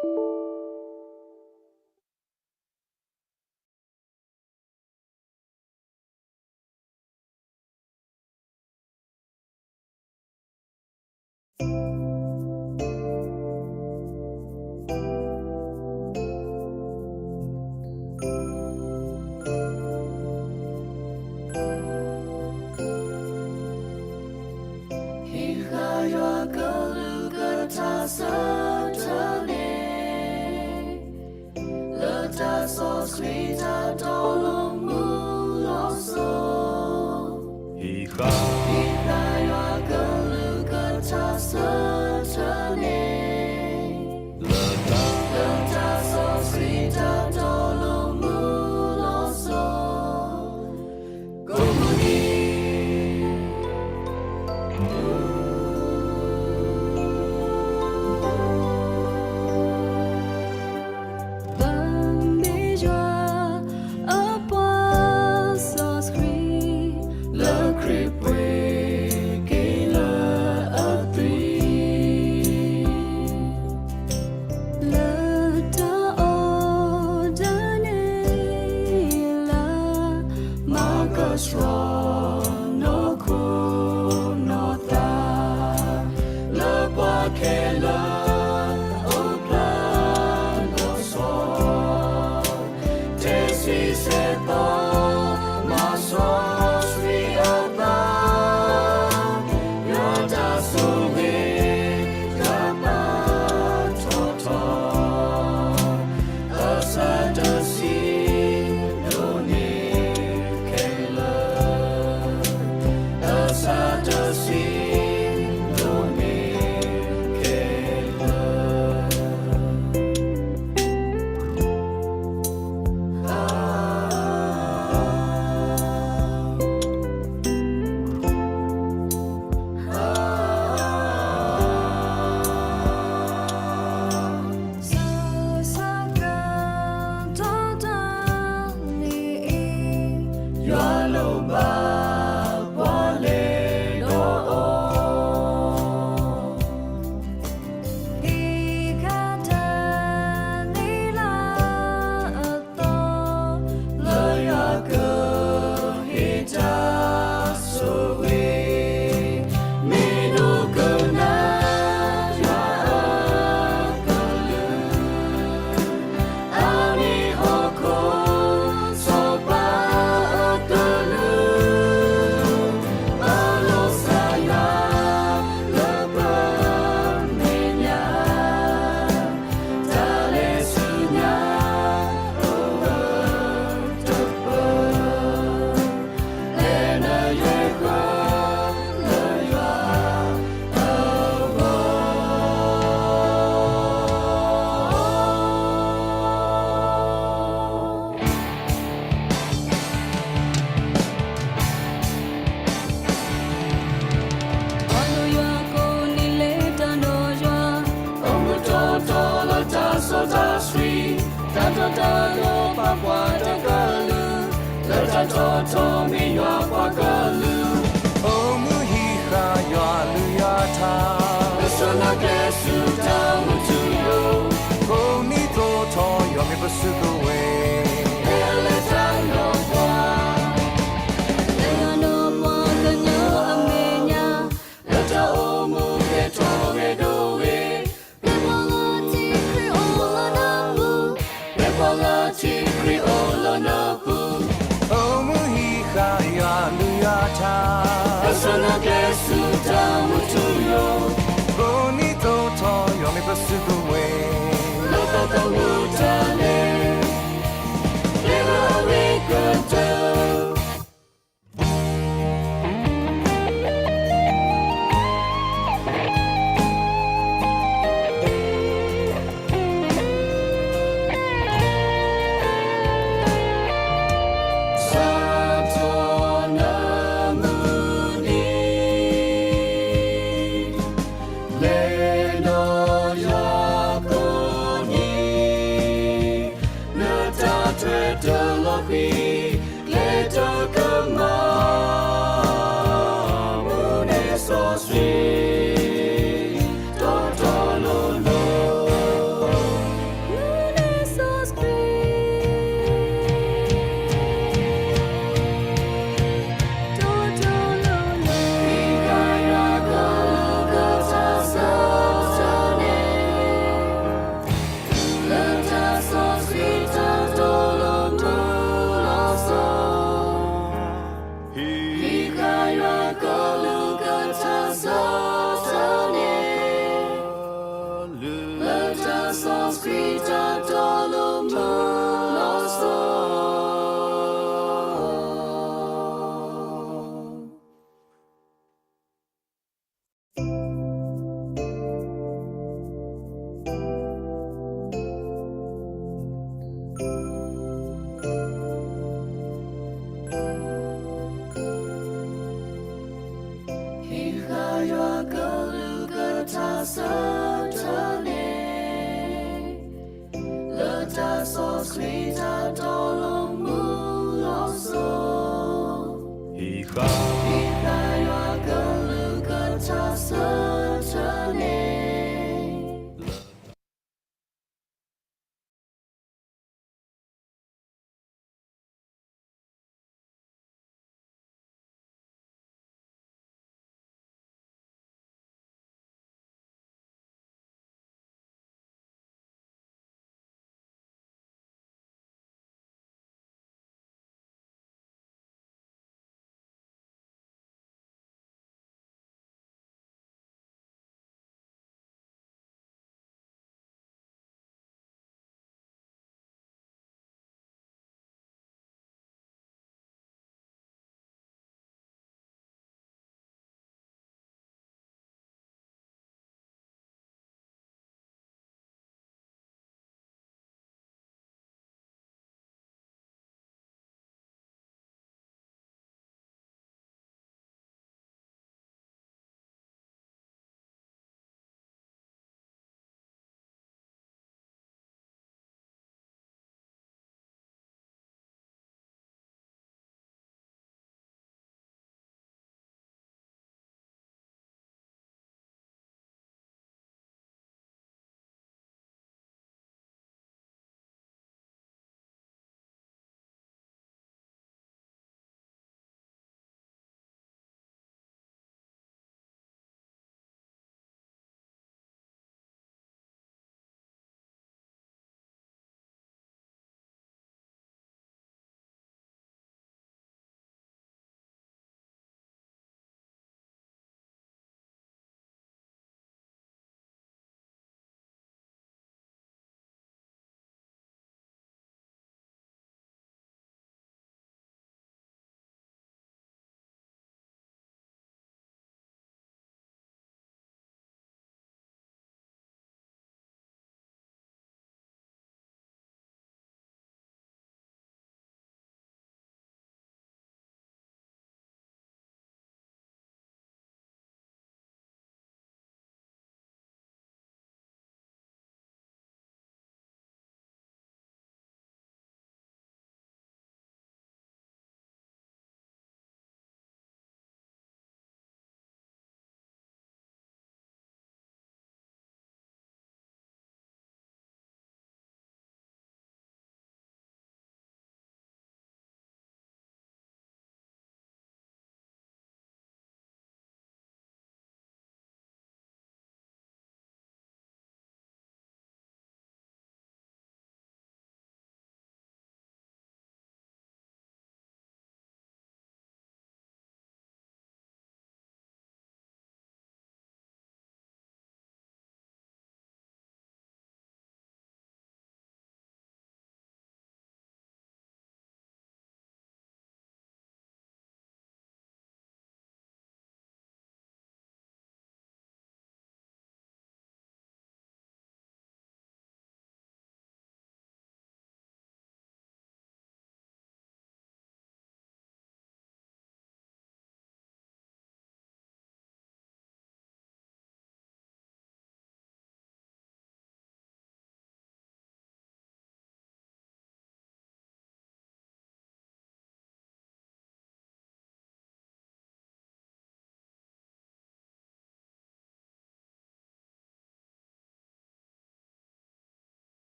ဟံးဃာ်ယွၤကလုၢ်ကထါဆၢထၢၣ်န့ၣ်, လၢတၢ်စီဆှံတၢ်တီလိၤမူလီၤစိၤ, ဟံးဃာ်ယွၤကလုၢ်ကထါဆၢထၢၣ်န့ၣ်, လၢတၢ်, လၢတၢ်စီဆှံတၢ်တီလိၤမူလီၤစိၤ, ကိးမုၢ်နံၤ ပမ့ၢ်ယွၤအပှၤစီဆှံ, လၢခရံာ်ပှ့ၤက့ၤလၢအသွံၣ်, လၢတၢ်အီၣ်တၢ်န့ၣ်လၢ မၤကဆှီနီၢ်ခိနီၢ်သး, လၢပှၤခဲလၢာ်အိၣ်ဖျါလီၤဆီ, တ့ဆံဆဲးသီ မၤစီဆှံအသး, ယွၤတၢ်ဆိၣ်ဂ့ၤ တၢ်ပာ်ထီၣ်ထီ အဆၢတဆံဒိၣ်န့ၢ်ခဲလၢာ်, အဆၢတဆံဒိၣ်န့ၢ်ခဲလၢာ်. ဆူစခါတီၢ်တၢ်န့ၣ်အံၤ, ယွၤလိၣ်ဘၣ်ပှၤလဲၤဒီးအီၤ, ဟံးဃာ်တၢ်န့ၣ်လၢအသီ, လၢယွၤကဟ့ၣ်တၢ်ဆိၣ်ဂ့ၤ, မ့ၢ်ဒိကနၣ်ယွၤအကလုၢ်, အမ့ၢ်ဟီၣ်ခိၣ် စီၤပၤအကလုၢ်, ပလိာ်စၢ်ယွၤလၢပမဲာ်ညါ, တၢ်လဲၤဆူညါအိၣ်ဝဲတပၢၢ်, လဲၤနုာ်ယွၤအဂီၢ်. ပှၤဒိၣ်ယွၤကိးနံၤလဲၤတၢ်ဒီးယွၤ, အိၣ်မူတီတီလၢတၢ်စီတၢ်ဆှံ, တၢ်တီတၢ်လိၤပာ်ပှၤတကလုာ်, လၢတၢ်တီတီမ့ၢ်ယွၤပှၤကလုာ်, အိၣ်မူဟံးဃာ်ယွၤအကလုၢ်ယွၤအထါ, ပစိာ်နကျဲဆူတၢ်မုာ်ထူယိာ်, ကိးနံၤသိးထီၣ်ယွၤမ့ၢ်ပစုကဝဲၤ, လၢယွၤဒီးပှၤကညီအမဲာ်ညါ, လၢတၢ်အိၣ်မူဂဲၤထီၣ်ဂဲၤဒိဝဲ, ပှၤလၢထံခရံာ်အိၣ်လၢနပူၤ, ပှၤလၢထံခရံာ်အိၣ်လၢနပူၤ, အိၣ်မူဟံးဃာ်ယွၤအကလုၢ်ယွၤအထါ, ပစိာ်နကျဲဆူတၢ်မုာ်ထူယိာ်, ကိးနံၤသိးထီၣ်ယွၤမ့ၢ်ပစုကဝဲၤ, လၢတၢ်သးမုာ်တၢ်လဲၤ, လဲၤလၢအဝ့ၢ်ကတၢၢ် စးထီၣ်နၢမူနံၤ, လဲၤဒီးယွၤကိးနံၤ, နတၢ်ထွဲတၢ်လီၤဃံၤ, ကျဲတကမၣ်, မူန့ၢ်စီဆှံ, တီတီလိၤလိၤ.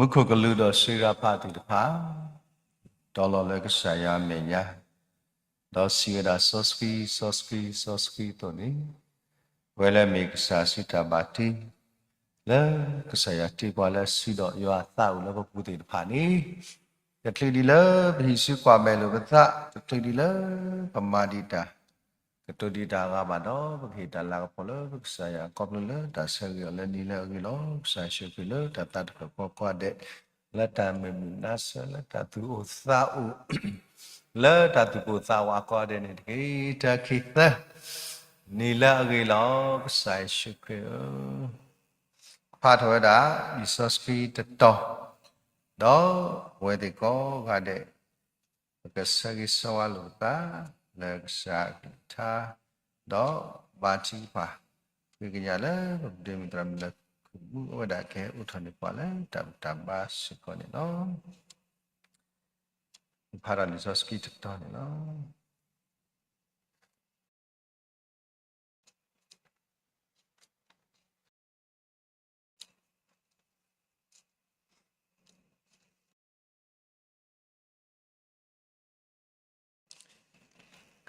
မူခိၣ်ကလူးဒီးစံရဖးသ့ၣ်တဖၣ် တီၤလီၤလၢကစၢ်ယွၤအမဲာ်ညါ, ဒီးစံးဝဲဒၣ် စီဆှံ, စီဆှံ, စီဆှံအသိးန့ၣ်, ပဝဲလၢမ့ၢ်ကစၢ်စုတၢ်ဘၣ်တ့, လၢကစၢ်ယွၤတ့ပှၤလၢအစုဒီးယွၤအသးအိၣ်လၢပပူၤသ့ၣ်တဖၣ်န့ၣ်, တချုးဒံးလၢပဟံးစုကွၢ်မဲာ်လိာ်ပသး, တချုးဒံးလၢပမၤဒံးတၢ် ကတိၤဒံးတၢ်အဂၤဘၣ်ဒီး ပကဟ့ၣ်တၢ်လၤကပီၤလၢပကစၢ်ယွၤ ခီဖျိလၢတၢ်ဆၢဂ့ၤအီၤလၢနံၤလၢအဂ့ၤလီၤ. ကစၢ်ယ့ၣ်ၡူးခရံာ်လၢတၢ်သးတဖျၢၣ်ဃီကိးဂၤဒဲး, လၢတၢ်မုာ်မုာ်နါစၢၤ လၢတၢ်သူၣ်အိၣ်သးအိၣ်, လၢတၢ်သူၣ်ပိၢ်သးဝးကိးဂၤဒဲးန့ၣ်တက့ၢ်. တၢ်ခံသၢ, နံၤလၢအဂ့ၤလီၤ. ကစၢ်ယ့ၣ်ၡူးခရံာ်ဧၢ, ဖးထီၣ်ဝဲဒၣ် လံာ်စီဆှံတတီၤ, ဒီးပဝဲသ့ၣ်ကိးဂၤဒဲး ပကဆၢဂ့ၤဆၢဝါလိာ်ပသး လၢကစၢ်အကလုၢ်ကထါ, ဒီးဘါထုကဖၣ်, ဃ့ကညးလၢပကဒိးမုၢ်သရၣ်မုၣ်လၢ ကမူအဝဲဒၣ်ကဟဲအိၣ်ထီၣ်န့ၢ်ပှၤလၢတၢ်ဘူၣ်တၢ်ဘါစ့ၢ်ကီးန့ၣ်လီၤ. ဖးထီၣ်လံာ်စီဆှံတတီၤန့ၣ်လီၤ.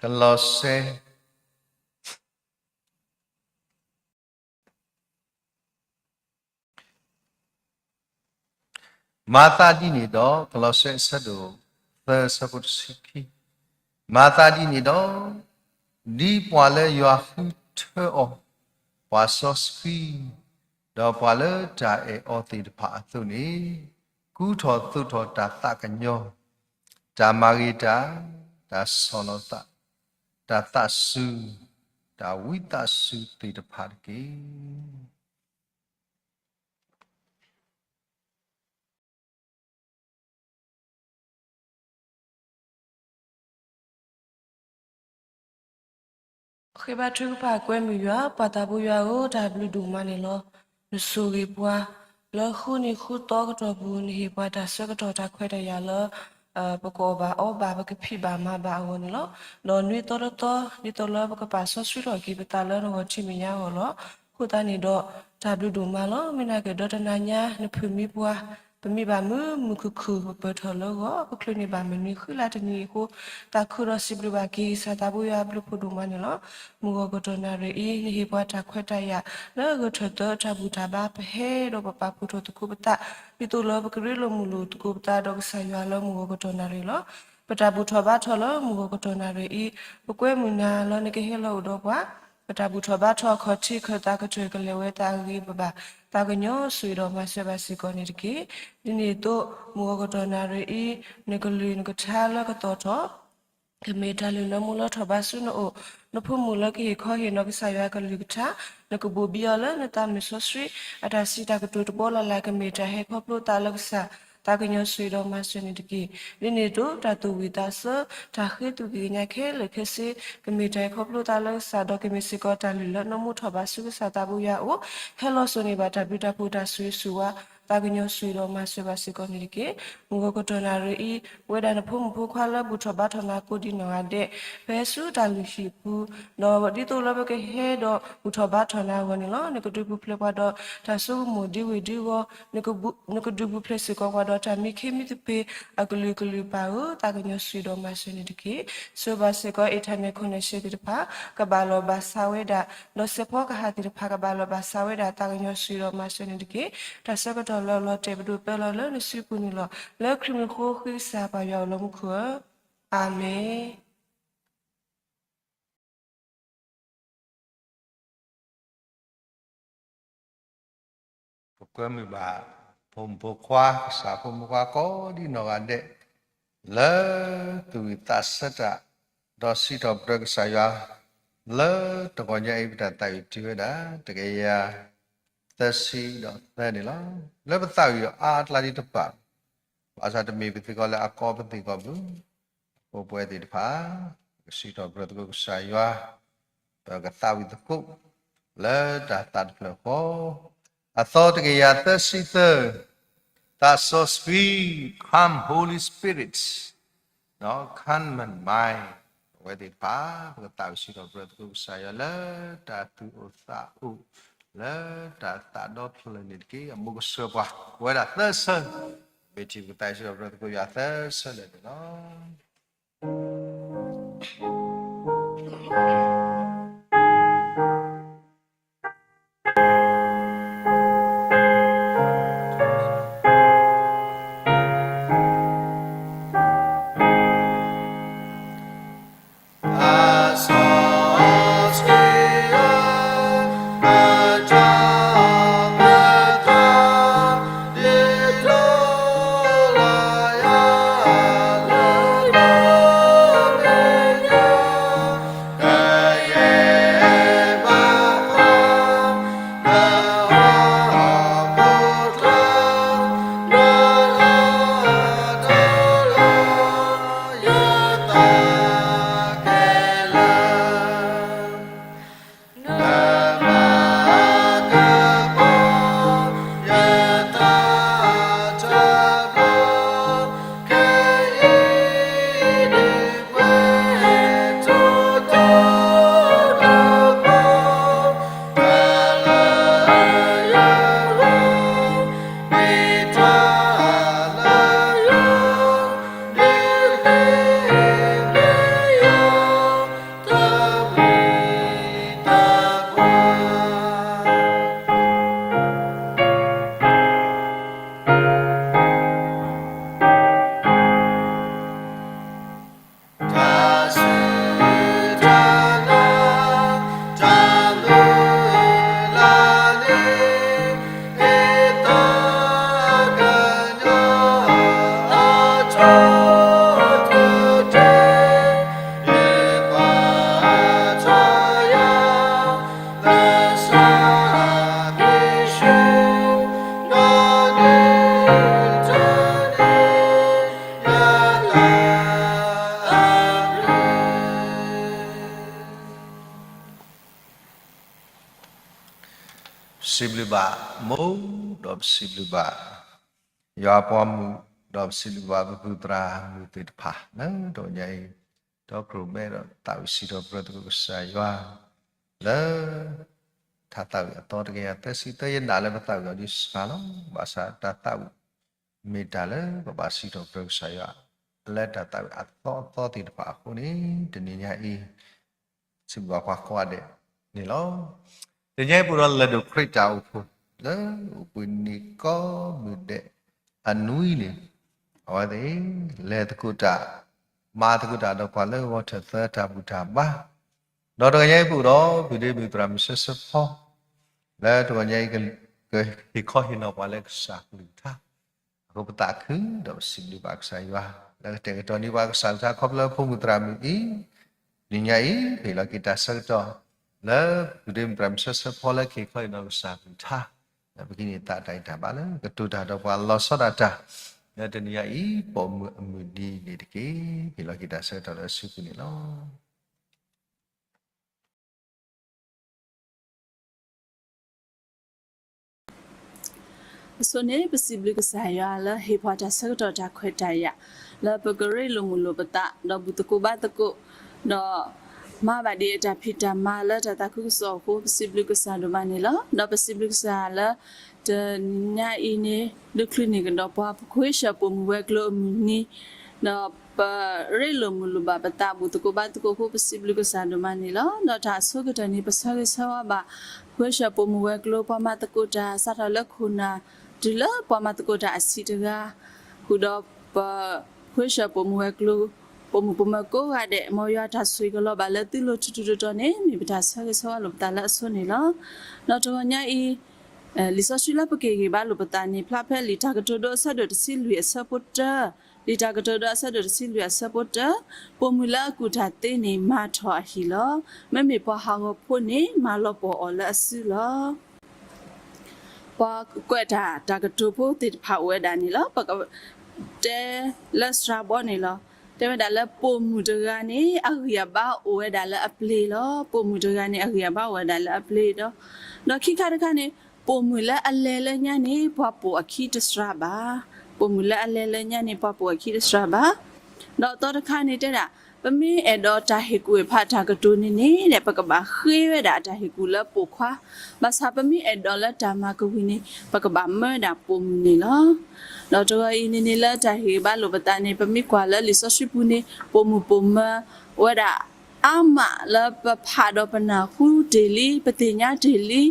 ကလီးစဲ မၤသးဒ်န့ၣ်ဒီး, ကလီးစဲအဆၢဒိၣ်သၢအဆၢဖိတဆံခံ, မၤသးဒ်န့ၣ်ဒီး, ဒ်ပှၤလၢယွၤဃုထၢအီၤ, ပှၤစီဆှံ, ဒီးပှၤလၢတၢ်အဲၣ်အီၤသ့ၣ်တဖၣ်အသိးန့ၣ်, ကူထီၣ်သိးထီၣ်တၢ်သးကညီၤ, တၢ်မၤဂ့ၤတၢ်, တၢ်ဆီၣ်လီၤသး, တၢ်သးစူၤ, တၢ်ဝံသးစူၤသ့ၣ်တဖၣ်တက့ၢ်. ဃ့ဘါထုကဖၣ်ကွဲမုာ်ယွၤ ပှၤသးပှၢ်ယွၤဧၢ, တၢ်ဘျုးဒိၣ်မးန့ၣ်လီၤ. နဆိၣ်ဂ့ၤပှၤ လၢဃုနံၤဃုသီကတီၢ်ပူၤ နဟ့ၣ်ပှၤတၢ်ဆၢကတီၢ်တၢ်ခွဲးတၢ်ယာ်လၢ ပကအီၣ်ဘၣ်အီဘၣ် ပကဖံးဘၣ်မၤဘၣ်အဂီၢ်န့ၣ်လီၤ. ဒီးနွံသီတသီ ဒ်သိးလၢပကပာ်စီဆှံထီၣ်က့ၤပသးလၢနဂီၢ်ထံးမဲာ်ညါအဂီၢ်လီၤ. အဃိသတးန့ၣ်ဒီး တၢ်ဘျုးဒိၣ်မးလီၤ. မ့ၢ်နာ်က့ၤဒီးတနၤညါ နဖုၣ်မံပှၤ ပမံဘၣ်မုာ်မုာ်ခုၣ်ခုၣ် ပပၢၢ်ထီၣ်လၢဂီၢ် ပချုးန့ၢ်ဘၣ်မုၢ်နံၤဃုလါတနံၤအံၤအဃိ သးခုဒီးစံးဘျုးဘၣ်က့ၤ ကစၢ်သးဘိယွၤအဘျုးဖးဒိၣ်မးန့ၣ်လီၤ. မုၢ်ဂီၤကတီၢ်နၣ်ရံၣ်အံၤ နဟ့ၣ်ပှၤတၢ်ခွဲးတၢ်ယာ် လၢအဂၢၢ်ထၢၣ်သၢအတၢ်ဘူၣ်တၢ်ဘါ ပဟဲဒီးပပာ်ဖှိၣ်ထီၣ်သကိးပသး ဒ်သိးလၢပကရ့လိာ်မုာ်လိာ်သကိးပသးဒီးကစၢ်ယွၤလၢမုၢ်ဂီၤကတီၢ်နၣ်ရံၣ်လီၤ. ပတၢ်ဘူၣ်ထီၣ်ဘါထီၣ်လၢမုၢ်ဂီၤကတီၢ်နၣ်ရံၣ်အံၤ ပကွဲမုာ်နၤလၢနကဟဲလီၤအိၣ်ဒီးပှၤ ပတၢ်ဘူၣ်ထီၣ်ဘါထီၣ်အခီၣ်ထံးခၢၣ်သးကတၢၢ် ကလဲၤဝဲသးအဂ့ၤ ပဘၣ်သးကညီၤဆိၣ်ဂ့ၤဒီးမၤစၢၤဘၣ်စ့ၢ်ကီးန့ၣ်တက့ၢ်. ဒ်န့ၣ်အသိး မုၢ်ဂီၤကတီၢ်နၣ်ရံၣ်အံၤ နကလုၢ်နကထါလၢကသီၣ်ထီၣ် ကမ့ၢ်တၢ်လုၢ်လၢမူလၢထီၣ်ဘးဆူနအိၣ်, နဖိမုၣ်လၢကဟ့ၣ်ခီဟ့ၣ်နီၤကစၢ်ယွၤကလုၢ်ကထါ, နကဘိၣ်ဘံအီၤလၢနသးမုၢ်စီဆှံ အတၢ်စံးတၢ်ကတိၤတဘီလၢ်လၢ် ကမ့ၢ်တၢ်ဟဲခီဖျိသးလၢကစၢ် သးကညီၤဆိၣ်ဂ့ၤဒီးမၤစၢၤန့ၣ်တက့ၢ်. ဒ်န့ၣ်အသိး တၢ်သူၣ်ဝံၣ်သးဆၢ တၢ်ဃ့သူၣ်က့ၤကညးခဲလၢာ်ခဲဆ့ ကမ့ၢ်တၢ်ဟဲခီဖျိသးလၢကစၢ် ဒီးကမ့ၢ်စ့ၢ်ကီးတၢ်လုၢ်လၢနီၢ်မူထီၣ်ဘးဆူကစၢ်သးဘိယွၤအအိၣ်, ဟဲလီၤစိာ်န့ၢ်ဘၣ်တၢ်ဘျုးတၢ်ဖှိၣ်တၢ်ဆိၣ်ဂ့ၤဆိၣ်ဝါ သးကညီၤဆိၣ်ဂ့ၤဒီးမၤစၢၤဘၣ်စ့ၢ်ကီးန့ၣ်တက့ၢ်. မုၢ်ဂီၤကတီၢ်နၣ်ရံၣ်အံၤ ပဝဲဒၣ်နဖိမုၣ်ဖိခွါလၢဘူၣ်ထီၣ်ဘါထီၣ်နၤကိးဒံးနီၢ်ဂၤဒဲး ပဟဲဆူတၢ်လုၢ်ဟံၣ်ပူၤ, ဒီးဒ်သိးလၢပကဟဲဒီးဘူၣ်ထီၣ်ဘါထီၣ်နၤအဂီၢ်န့ၣ်လီၤ. နကဒုးပူၤဖျဲးပှၤဒီးတၢ်ဆိကမိၣ်ဒ်ဝ့ၢ်ဒ်ဝီၤ, နကဒုးပူၤဖျဲးစ့ၢ်ကီးပှၤဒီးတၢ်မံခ့မံသပ့ၤ အကလုာ်ကလုာ်ပာ်ဧၢ, သးကညီၤဆိၣ်ဂ့ၤဒီးမၤစၢၤန့ၣ်တက့ၢ်. ဆိၣ်ဂ့ၤဘၣ်စ့ၢ်ကီး internet connection သ့ၣ်တဖၣ် ကဘၣ်လီၢ်ဘၣ်စးဝဲဒၣ်, ဒီးစဲးဖီကဟၣ်သ့ၣ်တဖၣ် ကဘၣ်လီၢ်ဘၣ်စးဝဲဒၣ် သးကညီၤဆိၣ်ဂ့ၤဒီးမၤစၢၤန့ၣ်တက့ၢ်. တၢ်ဆၢကတီၢ်လၢအလီၤတဲာ် ပဒိးပၢလီၤလၢနစုပူၤန့ၣ်လီၤ. လၢခရံာ်မံၤဃိ ဃ့ကစၢ်ပၢ်ယွၤအိၣ်လၢမူခိၣ်ဧၢ, အၤမ့ၣ်. ပကွဲမုာ်ဘၣ် ဖိမုၣ်ဖိခွါ ကစၢ်ဖိမုၣ်ဖိခွါကိးဒံးနီၢ်ဂၤဒဲး လၢသူၣ်ဝံၣ်သးဆၢတၢ် ဒီးစံးထီၣ်ပတြၢၤကစၢ်ယွၤ လၢတဂီၤညါအံၤ ပတၢ်သးဝံၣ်တုၤဝဲဒၣ် တကယၤသၢဆံဒီးသၢန့ၣ်လီၤ. လၢပသးဝံၣ်အါအါကျါဒံးတပာ် ဘၣ်ဆၣ်တမ့ၢ်ပသ့ၣ်ကီးလၢအကီပသ့ၣ်ကီးဘၣ် ပဝဲသ့ၣ်တဖၣ် ပကစံးထီၣ်ပတြၢၤသကိးကစၢ်ယွၤ, ပကသးဝံၣ်သကိး လၢတၢ်သးတဖျၢၣ်ဃီ, အသီတကယၤသၢဆံသၢ, သးစီဆှံ come Holy Spirit, come and mind, ပဝဲသ့ၣ်တဖၣ် ပကသးဝံၣ်စံးထီၣ်ပတြၢၤသကိးကစၢ်ယွၤလၢတၢ်သူၣ်အိၣ်သးအိၣ် လၢတၢ်သးဒီဖျၢၣ်န့ၣ်တက့ၢ်. အမိၢ်ကဆှၢပှၤ ပဝဲဒၣ်သၢဆၢ, မ့ၢ်ထံၣ်ပကသးစံးထီၣ်ပတြၢၤသကိးယွၤသၢဆၢလၢာ်န့ၣ်လီၤ. ပစံးဘျုးဘၣ်မိၢ်, ဒီးပစံးဘျုးဘၣ် ယွၤအပှၤမုၣ်, ဒီးပစံးဘျုးဘၣ်ပပုၢ်သရၣ်မုၣ်သ့ၣ်တဖၣ် လၢတဂီၤညါအံၤ ဒီးကြၢးမဲဒီးသးဝံၣ်စံးထီၣ်ပတြၢၤသကိးကစၢ်ယွၤ လၢ တၢ်သးဝံၣ်အသီတကယၤသၢဆံသၢ ယနာ်လၢပသးဝံၣ်အီၤဒ်စှၤလီၤ. ဘၣ်ဆၣ်တၢ်သးဝံၣ် မ့ၢ်တၢ်လၢပဘၣ်စံးထီၣ်ပတြၢၤကစၢ်ယွၤ လၢတၢ်သးဝံၣ်အသီအသီသ့ၣ်တဖၣ်အဃိန့ၣ် တနံၤညါအံၤ စံးဘျုးဘၣ်ပှၤကိးဂၤဒဲးန့ၣ်လီၤ. တနံၤညါအံၤ ပအိၣ်ဒီးလၢၢ်ဒိၣ်ခရံာ်တၢ်အိၣ်ဖှိၣ် လၢအိၣ်ဘှံးနံၤကီးမုၢ်ဒဲးအနွံန့ၣ် အဝဲသ့ၣ် လဲၤသကိးတၢ် မၤသကိးတၢ်ဒီးပှၤလၢဂီၤထၢၣ်သၢတၢ်ဘူၣ်တၢ်ဘါ ဒီးတဂီၤညါအံၤ ပအိၣ်ဒီး ပုၢ်ဒ့မုၣ်သရၣ်မုၣ်ဆၢဆၢဖီ လၢတဂီၤညါအံၤ ကဟ့ၣ်ခီဟ့ၣ်နီၤပှၤလၢကစၢ်ကလုၢ်ကထါ အဃိပသးခု ဒီးပစံးဘျုးဘၣ်ကစၢ်ယွၤ လၢကတဲာ်ကတီၤန့ၢ်ပှၤကစၢ်ကလုၢ်ကထါ ခီဖျိလၢဖိမုၣ်သရၣ်မုၣ်အံၤ တနံၤညါအံၤ ပဟ့ၣ်လီၤက့ၤတၢ်ဆၢကတီၢ် လၢပုၢ်ဒ့မုၣ်သရၣ်မုၣ်ဆၢဆၢဖီလၢကဟ့ၣ်ခီဟ့ၣ်နီၤကစၢ်ကလုၢ်ကထါ ဒီးပကဟံးန့ၢ်သးတၢ်ဂံၢ်တၢ်ဘါလၢ ကတိၤတၢ်ဒီးပှၤလီၤဆီဒၣ်တၢ် လၢတနံၤညါအံၤ ပိာ်မုၣ်အမုၢ်နံၤန့ၣ်တက့ၢ်. ဟ့ၣ်လီၤက့ၤတၢ်ဆၢကတီၢ်လၢအစုပူၤန့ၣ်လီၤ. အဆိန့ၣ် ပစံးဘျုးကစၢ်ယွၤလၢဟ့ၣ်ပှၤတၢ်ဆၢကတီၢ်တၢ်ခွဲးတၢ်ယာ် လၢပကရ့လိာ်မုာ်လိာ်ပသး ဒီးဘူၣ်သကိးဘါသကိး ဒီးမၤဘၣ်ဒ်အတၢ်ဖံးတၢ်မၤလၢတၢ်သးခုကစီၣ်အဃိ ပစံးဘျုးကစၢ်ဒိၣ်မးန့ၣ်လီၤ. ဒီးပစံးဘျုးကစၢ်လၢ တနံၤညါအံၤန့ၣ် ဒုးချုးန့ၢ်ကဒီးပှၤ ပကဝ့ၡၢၣ်ပိာ်မုၣ်ဝဲၤကျိၤအမုၢ်နံၤ ဒီးပရ့လိာ်မုာ်လိာ်ဘၣ်ပသး ဘူၣ်သကိးဘါသကိးအဃိ ပစံးဘျုးကစၢ်ဒိၣ်မးန့ၣ်လီၤ. ဒီးတၢ်အဆိကတၢၢ်န့ၣ် ပဆၢဂ့ၤဆၢဝါဘၣ် ပဝ့ၡၢၣ်ပိာ်မုၣ်ဝဲၤကျိၤ ပှၤမၤသကိးတၢ် စးထီၣ်လၢခိၣ်နၢ် တုၤလၢပှၤမၤသကိးတၢ်အဆံးတဂၤ ဃုာ်ဒီးပဝ့ၢ်ၡၢၣ်ပိာ်မုၣ်ဝဲၤကျိၤ ပိာ်မုၣ်ပိာ်မၢၤကိးဂၤဒဲး မ်ယွၤတၢ်ဆိၣ်ဂ့ၤကလီၤဘၣ်လၢသုလိၤထူးထူးတီၤတီၤန့ၣ် မ့ၢ်ပတၢ်ဆၢဂ့ၤဆၢဝါလိာ်ပသးလၢအဆိန့ၣ်လီၤ. ဒီးတဂီၤညါအံၤ လံာ်စီဆှံလၢပက့ၤဂ့ၤဘၣ်လိာ်ပသးန့ၣ် ဖျါဖဲလံာ်တၢ်ကတိၤဒိအဆၢဒိၣ်တဆံလွံၢ်အဆၢဖိတၢ, လံာ်တၢ်ကတိၤဒိအဆၢဒိၣ်တဆံလွံၢ်အဆၢဖိတၢ, ပိာ်မုၣ်လၢအကူၣ်တၢ်သ့န့ၣ် မၤထီၣ်အဟံၣ်လီၤ. မ့မ့ၢ်ပှၤဟးဂီၤဖိန့ၣ် မၤလီၤပှီၢ်အီၤလၢအစုလီၤ. ပှၤကွဲးတၢ်တၢ်ကတိၤဖိသ့ၣ်တဖၣ်အိၣ်ဝဲဒၣ်န့ၣ်လီၤ. ပကတဲလၢစှၤဘီန့ၣ်လီၤ. တဲဝဲဒၣ်လၢပိာ်မုၣ်တဂၤန့ၣ် အဂံၢ်အဘါအိၣ်ဝဲဒၣ်လၢအပျ့ၤလီၤ. ပိာ်မုၣ်တဂၤန့ၣ် အဂံၢ်အဘါအိၣ်ဝဲဒၣ်လၢအပျ့ၤဒီး, ဒီးခံခါတခါန့ၣ် ပိာ်မုၣ်လၢအလဲၤလၢညါန့ၣ် ပှၤပိာ်အခံတစှၤဘၣ်. ပိာ်မုၣ်လၢအလဲၤလၢညါန့ၣ် ပှၤပိာ်အခံတစှၤဘၣ်. ဒီးအသီတခါန့ၣ်တဲဒၣ် ပမ့ၢ်အဲၣ်ဒိးတၢ်ဟ့ၣ်ကူၣ်ဟ့ၣ်ဖးတၢ်ကတိၤန့ၣ်န့ၣ် ပကဘၣ်ဃ့ဝဲဒၣ်အတၢ်ဟ့ၣ်ကူၣ်လၢပိာ်ခွါ, ဘၣ်ဆၣ်ပမ့ၢ်အဲၣ်ဒိးလၢတၢ်မၤကဝံၤန့ၣ် ပကဘၣ်မၢဒၣ်ပိာ်မုၣ်န့ၣ်လီၤ. ဒီးတဂီၤအံၤန့ၣ်န့ၣ် လၢတၢ်ဟ့ၣ်ဘၣ်လိာ်ပသးန့ၣ် ပမ့ၢ်ကွၢ်လၢလံာ်စီဆှံပူၤန့ၣ် ပိာ်မုၣ်ပိာ်မၢၤဝဲဒၣ်အါမးလၢပဖးဒီးပနၢ်ဟူတ့ၢ်လံ, ပသ့ၣ်ညါတ့ၢ်လံ,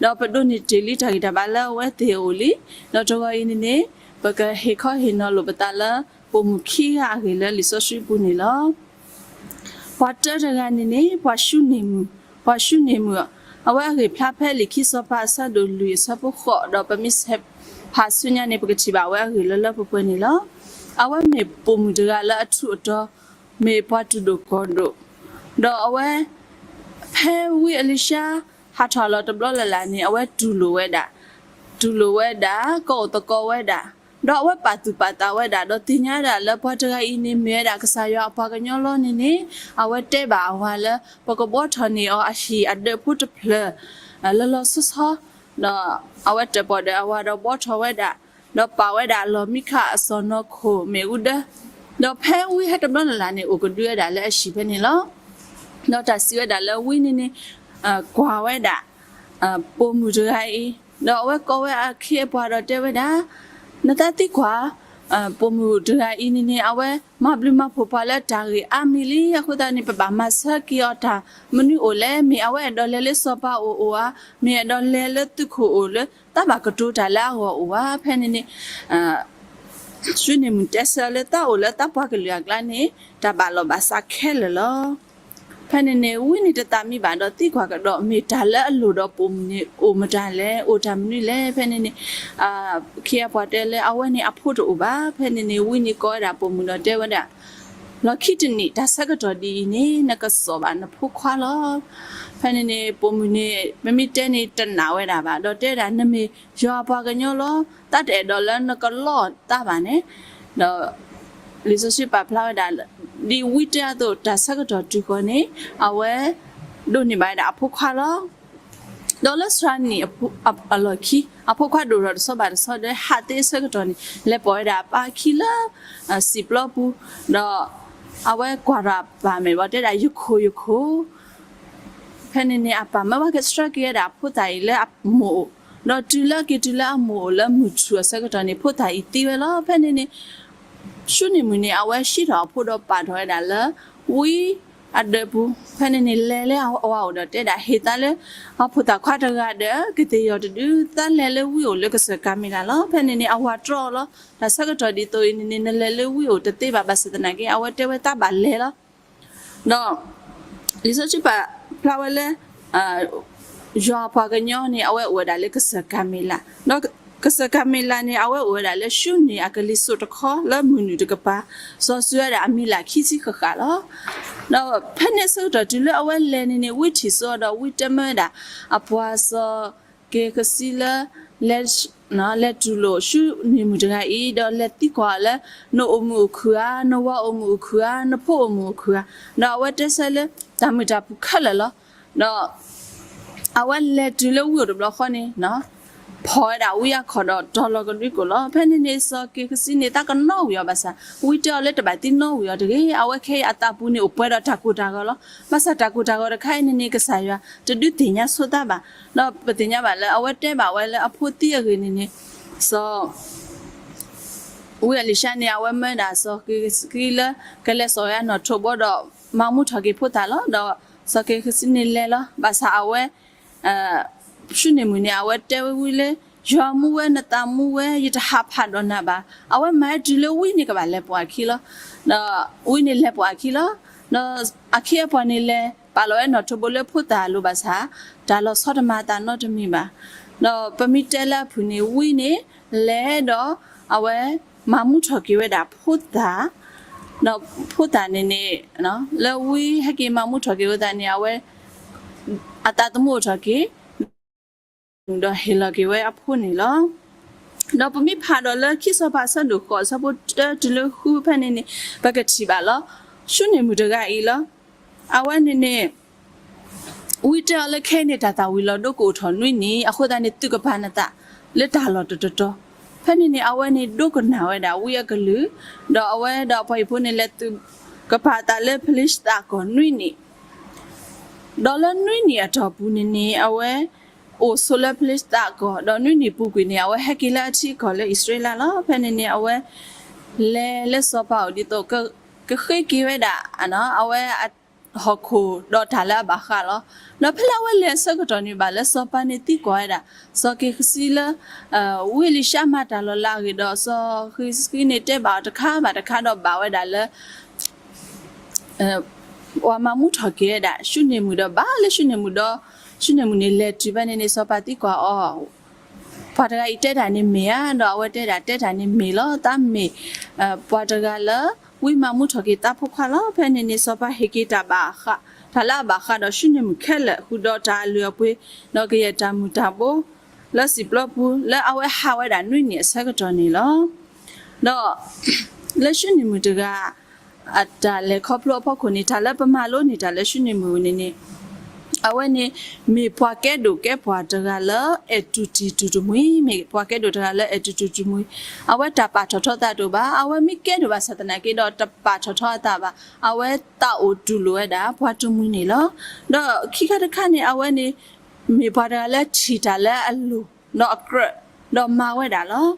ဒီးပဒိးန့ၢ်တ့ၢ်လံတၢ်ဂံၢ်တၢ်ဘါလၢအဝဲသ့ၣ်အအိၣ်လံ. ဒီးတဂီၤအံၤန့ၣ်န့ၣ် ပကဟ့ၣ်ခီဟ့ၣ်နီၤလိာ်ပသးလၢ ပိာ်မုၣ်ခံဂၤအဂ့ၢ်လၢလံာ်စီဆှံပူၤန့ၣ်လီၤ. ပှၤတၢတဂၤန့ၣ်န့ၣ် ပှၤၡူနံၣ်မုၣ်, ပှၤၡူနံၣ်မုၣ်, အဝဲအဂ့ၢ်ဖျါဖဲလံာ်ခံစီၤပၤအဆၢဒိၣ်လွံၢ်အဆၢဖိဃိး, ဒီးပမ့ၢ်ဖးဆူညါန့ၣ် ပကထံၣ်ဘၣ်ဝဲအဂ့ၢ်လၢလၢပှဲၤပှဲၤန့ၣ်လီၤ. အဝဲမ့ၢ်ပိာ်မုၣ်တဂၤလၢအထူးအတီၤ, မ့ၢ်ပှၤတူၢ်ဒိၣ်ကီၢ်ဒိၣ်, ဒီးအဝဲ ဖဲဝံအလံၤၡါ ဟးထီၣ်လီၤတဘျီလၢ်လၢ်န့ၣ် အဝဲတူၢ်လိာ်ဝဲဒၣ်, တူၢ်လိာ်ဝဲဒၣ်, ကအီၣ်သကိးဝဲဒၣ်, ဒီးအဝဲပာ်သူၣ်ပာ်သးဝဲဒၣ်, ဒီးသ့ၣ်ညါဒၣ်လၢပှၤတဂၤအံၤန့ၣ် မ့ၢ်ဝဲဒၣ်ကစၢ်ယွၤအပှၤကညီလီၤန့ၣ်န့ၣ်, အဝဲတဲဘၣ်အဝၤလၢ ပကဘှီထီၣ်န့ၢ်အီၤအဟံၣ်အဒၢးဖိတဖျၢၣ် လီၤလီၤဆီဆီ, ဒီးအဝဲတၢၣ်ပီၣ်ဒီးအဝၤဒီးဘှီထီၣ်ဝဲဒၣ်, ဒီးပာ်ဝဲဒၣ်လီၢ်မံခးအစီၢ်နီၤခိၣ်မ့ၣ်အူဒၢ, ဒီးဖဲဝံဟဲတဘျီလၢ်လၢ်န့ၣ် အိၣ်ကဒုဝဲဒၣ်လၢအဟံၣ်ဖဲန့ၣ်လီၤ. ဒီးတၢ်စံးဝဲဒၣ်လၢဝံန့ၣ်န့ၣ် ကွၢ်ဝဲဒၣ် ပိာ်မုၣ်တဂၤအံၤ, ဒီးအဝဲကိးဝဲအခ့အပှၤဒီးတဲဝဲဒၣ်, နသးသံကွၢ်, ပိာ်မုၣ်တဂၤအံၤန့ၣ်န့ၣ် အဝဲမၤဘျုးမၤဖှိၣ်ပှၤလၢတၢ်ဂ့ၢ်အါမံၤလံ, အဃိသတးန့ၣ် ပဘၣ်မၤဆၢက့ၤအီၤတၢ်မနုၤအိၣ်လဲၣ်, မ့ၢ်အဝဲအဲၣ်ဒိးလဲၤလၢစီၤပၤအိၣ်အိၣ်ဧါ, မ့ၢ်အဲၣ်ဒိးလဲၤလၢသုးခိၣ်အိၣ်လၢတၢ်ဘၣ်ကတိၤတၢ်လၢအဂီၢ်အိၣ်ဧါ, ဖဲန့ၣ်န့ၣ် ၡူနံၣ်မုၣ်တဲဆၢလၢသးအိၣ်လၢသးပှၤကလုာ်အကျါန့ၣ် တၢ်ဘၣ်လီၢ်ဘၣ်စးခဲလၢာ်လီၤ. ဖဲန့ၣ်န့ၣ် ဝံန့ၣ်တသးမံဘၣ်ဒီးသံကွၢ်ကဒီး မ့ၢ်တၢ်လၢအလိၣ်ဒီးပိာ်မုၣ်န့ၣ် အိၣ်မတၤလဲၣ်, အိၣ်တၢ်မနုၤလဲၣ်. ဖဲန့ၣ်န့ၣ် အခ့အပှၤတဲလၢအဝဲန့ၣ်အဖိတအိၣ်ဘၣ်. ဖဲန့ၣ်န့ၣ် ဝံန့ၣ်ကိးဝဲဒၣ်ပိာ်မုၣ်ဒီးတဲဝဲဒၣ်, လီၢ်ခံတနံၣ် တၢ်ဆၢကတီၢ်ဒ်အံၤန့ၣ် နကစိာ်ဘၣ်နဖိခွါလီၤ. ဖဲန့ၣ်န့ၣ် ပိာ်မုၣ်န့ၣ် ပမ့ၢ်တဲန့ၣ်တနာ်ဝဲဒၣ်ဘၣ်, ဒီးတဲဒၣ် နမ့ၢ်ယွၤအပှၤကညီလီၤ, တၢ်တအဲၣ်ဒိးလၢနကလီတၢ်ဘၣ်န့ၣ်, ဒီး လံာ်စီဆှံပာ်ဖျါဝဲဒၣ် ဒ်ဝံတဲအသိး တၢ်ဆၢကတီၢ်တုၤဃီၤန့ၣ် အဝဲဒိးန့ၢ်ဘၣ်ဝဲဒၣ်အဖိခွါလီၤ. ဒီးလၢစှၤနံၣ်အလီၢ်ခံ အဖိခွါဒိၣ်ထီၣ်တဆီဘၣ်တဆီဒီး ဟးသ့အဆၢကတီၢ်န့ၣ် လဲၤပိာ်ဝဲဒၣ်အပၢ်အခံလၢ စံာ်ပျီပူၤ, ဒီးအဝဲကွၢ်ထီၣ်အပၢ်မဲာ်ဘီတဲဒၣ် ယခိၣ်ယခိၣ် ဖဲန့ၣ်န့ၣ် အပၢ်မၢဘၣ်ကဆှၢက့ၤဝဲဒၣ်အဖိသၣ်အံၤလၢအမိၢ်အိၣ်, ဒီးတုၤလၢက့ၤတုၤလၢအမိၢ်အိၣ်လၢမုၢ်ထူၣ်အဆၢကတီၢ်န့ၣ် ဖိသၣ်အံၤသံဝဲလီၤ. ဖဲန့ၣ်န့ၣ် ၡူနံၣ်မုၣ်န့ၣ် အဝဲဟံးထီၣ်အဖိဒီးပာ်ထီၣ်ဝဲဒၣ်လၢ ဝံအဒၢးပူၤ, ဖဲန့ၣ်န့ၣ် လဲၤလၢအဝၤအိၣ်ဒီးတဲဒၣ် ဟ့ၣ်သးလၢ အဖိသၣ်ခွါတဂၤဒီး ကသ့ၣ်ယီၢ်တဒု သးလဲၤလၢဝံအိၣ်လၢကစၢၢ်ကၤမ့လးလီၤ. ဖဲန့ၣ်န့ၣ် အဝၤတြီအီၤလီၤ. တၢ်ဆၢကတီၢ်ဒ်သိးအံၤန့ၣ်န့ၣ် နလဲၤလၢဝံအိၣ်တသ့ဘၣ်, ဘၣ်ဆၣ်သနာ်က့ အဝဲတဲဝဲသးဘၣ်လဲၤလီၤ. ဒီး လံာ်စီဆှံပာ်ဖျါဝဲလၢ ယွၤအပှၤကညီန့ၣ် အဝဲအိၣ်ဝဲဒၣ်လၢကစၢၢ်ကၤမ့လး, ဒီးကစၢၢ်ကၤမ့လးန့ၣ် အဝဲအိၣ်ဝဲဒၣ်လၢၡူနံၣ်အကလံၤစိးတခီ လၢမုၢ်နုာ်တကပၤ စီၤစုၤဝဲဒၣ်အမံၤလၢ်ခံဆံဃၣ်ဃၣ်လီၤ. ဒီးဖဲန့ၣ်အဆၢကတီၢ်တုၤလၢအဝဲလဲၤန့ၣ်န့ၣ် ဝံထံၣ်စိဒီးဝံတဲမၢဝဲဒၣ် အပှၤစီၤက့ၤကစံလၢ လဲၤ လဲၤတူၢ်လိာ်ၡူနံၣ်မုၣ်တဂၤအံၤ ဒီးလဲၤသံကွၢ်အီၤလၢ နအိၣ်မုာ်အိၣ်ခုၣ်ဧါ, နဝၤအိၣ်မုာ်အိၣ်ခုၣ်ဧါ, နဖိအိၣ်မုာ်အိၣ်ခုၣ်ဧါ, ဒီးအဝဲတဲဆၢလၢ တၢ်မုာ်တၢ်ဖုးခဲလၢာ်လီၤ. ဒီး အဝဲလဲၤတုၤလၢဝံအိၣ်တဘျီဃီန့ၣ် ဖီၣ်ဝဲဒၣ်ဝံအခီၣ်ဒီးတီၤလီၤကဒွံကိာ်လီၤ. ဖဲန့ၣ်န့ၣ် စီၤက့ၤကစံန့ၣ် သးကနီဝံၤအီၤဘၣ်ဆၣ် ဝံတဲအီၤလၢတဘၣ်သံနီဝံၤအီၤတဂ့ၤ. အဝဲခဲအံၤအသးပူၤန့ၣ် အိၣ်ပှဲၤဒီးတၢ်ကိၢ်တၢ်ဂီၤလီၤ. ဘၣ်ဆၣ်တၢ်ကိၢ်တၢ်ဂီၤတခါအံၤန့ၣ်န့ၣ် ကစၢ်ယွၤတဒုးသ့ၣ်ညါဆိသးဘၣ်. ဒီးပသ့ၣ်ညါဘၣ်လၢအဝဲတဲဘၣ်ဝဲလၢအဖိသံအဂ့ၢ်န့ၣ်န့ၣ် စီၤ ဝံအလံၤၡါန့ၣ် အဝဲမၢဒၣ်စီၤက့ၤကစံလၢ ကလဲၤစိာ်ဝဲအနီၣ်ထိးဘီဒီး မၤမူထီၣ်က့ၤဖိသၣ်လီၤ. ဒီးစီၤက့ၤကစံန့ၣ်လဲၤလီၤ. ဘၣ်ဆၣ်အဝဲ ၡူနံၣ်မုၣ်န့ၣ် အဝဲတဲဝဲဝံလၢ ယွၤမူဝဲ နသးမူဝဲ ယတဟးဖးဒီးနၤဘၣ်. အဝဲမၤဝဲတုၤလၢဝံန့ၣ်ကဘၣ်လဲၤပိာ်အခံလီၤ. ဒီးဝံန့ၣ်လဲၤပိာ်အခံလီၤ. ဒီးအခ့အပှၤန့ၣ်လဲၤပာ်လီၤဝဲနီၣ်ထိးဘီလၢဖိသၣ်အလိၤဘၣ်ဆၣ် တၢ်လီၤဆီတမၤအသးနီတမံၤဘၣ်. ဒီးပမ့ၢ်တဲလၢအဖုၣ်န့ၣ် ဝံန့ၣ် လဲၤဒီး အဝဲမၤမူထီၣ်က့ၤဝဲဒၣ်ဖိသၣ် ဒီးဖိသၣ်န့ၣ်န့ၣ် လၢဝံဟဲက့ၤမၤမူထီၣ်က့ၤဝဲသးန့ၣ် အဝဲ အသးသမူအိၣ်ထီၣ်က့ၤ ဒီးဟ့ၣ်လီၤက့ၤဝဲအဖိန့ၣ်လီၤ. ဒီးပမ့ၢ်ဖးဒီးလၢခံစီၤပၤအဆၢဒိၣ်ဃိး အဆၢဖိတၢတုၤလၢဃုဖဲန့ၣ်န့ၣ် ပကထံၣ်ဘၣ်လီၤ. ၡူနံၣ်မုၣ်တဂၤအံၤလီၤ. အဝဲန့ၣ်န့ၣ် ဝံတဲအီၤလၢခဲအံၤန့ၣ် တၢ်သၣ်ဝံၤလီၤဒိကအိၣ်ထီၣ်နွံနံၣ် အဃိသတးန့ၣ် သုးကပၤနသးလၢတၢ်လီၢ်တတီၤတီၤ. ဖဲန့ၣ်န့ၣ် အဝဲန့ၣ်ဒိကနၣ်ဝဲဒၣ်ဝံအကလုၢ်, ဒီးအဝဲဒီးအပှၤဟံၣ်ဖိန့ၣ်လဲၤသုး ကပာ်အသးလၢဖလ့ၡသးကီၢ်နွံနံၣ်, ဒီးလၢနွံနံၣ်အတီၢ်ပူၤန့ၣ်န့ၣ် အဝဲအိၣ်ဆိးလၢဖလ့ၡသးကီၢ်, ဒီးနွံနံၣ်ပူၤကွံာ်န့ၣ် အဝဲဟဲက့ၤလၢအထံအကီၢ်လၢအံၣ်စရ့လးလီၤ. ဖဲန့ၣ်န့ၣ် အဝဲလဲၤလၢစီၤပၤအိၣ်ဒ်သိး ကဃ့က့ၤဝဲဒၣ် အဝဲဟီၣ်ခိၣ်ဒီးတၢ်လၢအဘၣ်ဃးလီၤ. ဒီးဖဲလၢအဝဲလဲၤအဆၢကတီၢ်န့ၣ် ဘၣ်လၢစီၤပၤန့ၣ်သံကွၢ်ဝဲဒၣ် စီၤက့ၤဃစံလၢ ဝံအ့လံၡါမၤတၢ်လီၤလးအဂ့ၢ်ဒီး စီၤဃ့းစကံန့ၣ်တဲဘၣ်အီၤတခါဘၣ်တခါဒီးဘၣ်ဝဲဒၣ်လၢ ပှၤမၤမူထီၣ်က့ၤဝဲဒၣ် ၡူနံၣ်မုၣ်ဒီးဘၣ်လၢၡူနံၣ်မုၣ်ဒီး ၡူနံၣ်မုၣ်န့ၣ်လဲၤတုၤဖဲန့ၣ်န့ၣ် စီၤပၤသံကွၢ်အီၤ ပှၤတဂၤအံၤတဲတၢ်န့ၣ်မ့ၢ်ဧါ, ဒီးအဝဲတဲဒၣ် တဲတၢ်န့ၣ်မ့ၢ်လီၤ. တၢ်မ့ၢ် ပှၤတဂၤလၢ ဝံမၤမူထီၣ်က့ၤသးဖိခွါလီၤ. ဖဲန့ၣ်န့ၣ် စီၤပၤဟ့ၣ်က့ၤတၢ်ဘၣ်ဃး တၢ်လၢအဘၣ်ဃးဒီးၡူနံၣ်မုၣ်ခဲလၢာ် ဃုာ်ဒီးတၢ်အလုၢ်အပှ့ၤ ဒီးကယဲၢ်တၢ်မုၢ်တၢ်ဘိ လၢစံာ်ပျီပူၤ လၢအဝဲဟးဝဲဒၣ်နွံနံၣ်အဆၢကတီၢ်န့ၣ်လီၤ. ဒီး လၢၡူနံၣ်မုၣ်တဂၤ အတၢ်လဲၤခီဖျိအဖီခိၣ်န့ၣ် တၢ်လၢပမၤလိန့ၢ်တၢ်လၢၡူနံၣ်မုၣ်န့ၣ်န့ၣ် အဝဲန့ၣ် မ့ၢ်ပှၤကဲဒိၣ်ကဲပှၢ်တဂၤလၢအဲၣ်တူၢ်တံၢ်တူၢ်တမှံၤ, မ့ၢ်ပှၤကဲဒိၣ်တဂၤလၢအဲၣ်တူၢ်တံၢ်တူၢ်တမှံၤ, အဝဲတၢ်ပာ်ထီၣ်ထီသးတအိၣ်ဘၣ်, အဝဲမ့ၢ်ကဲဒိၣ်ဘၣ်ဆၣ်သနာ်က့ဒီးတပာ်ထီၣ်ထီအသးဘၣ်, အဝဲသးအိၣ်တူၢ်လိာ်ဝဲဒၣ်ပှၤတမှံၤန့ၣ်လီၤ. ဒီးခံခါတခါန့ၣ် အဝဲန့ၣ် မ့ၢ်ပှၤတဂၤလၢထံၣ်တၢ်လၢအလိၤ ဒီးအကြၢး ဒီးမၤဝဲဒၣ်လီၤ.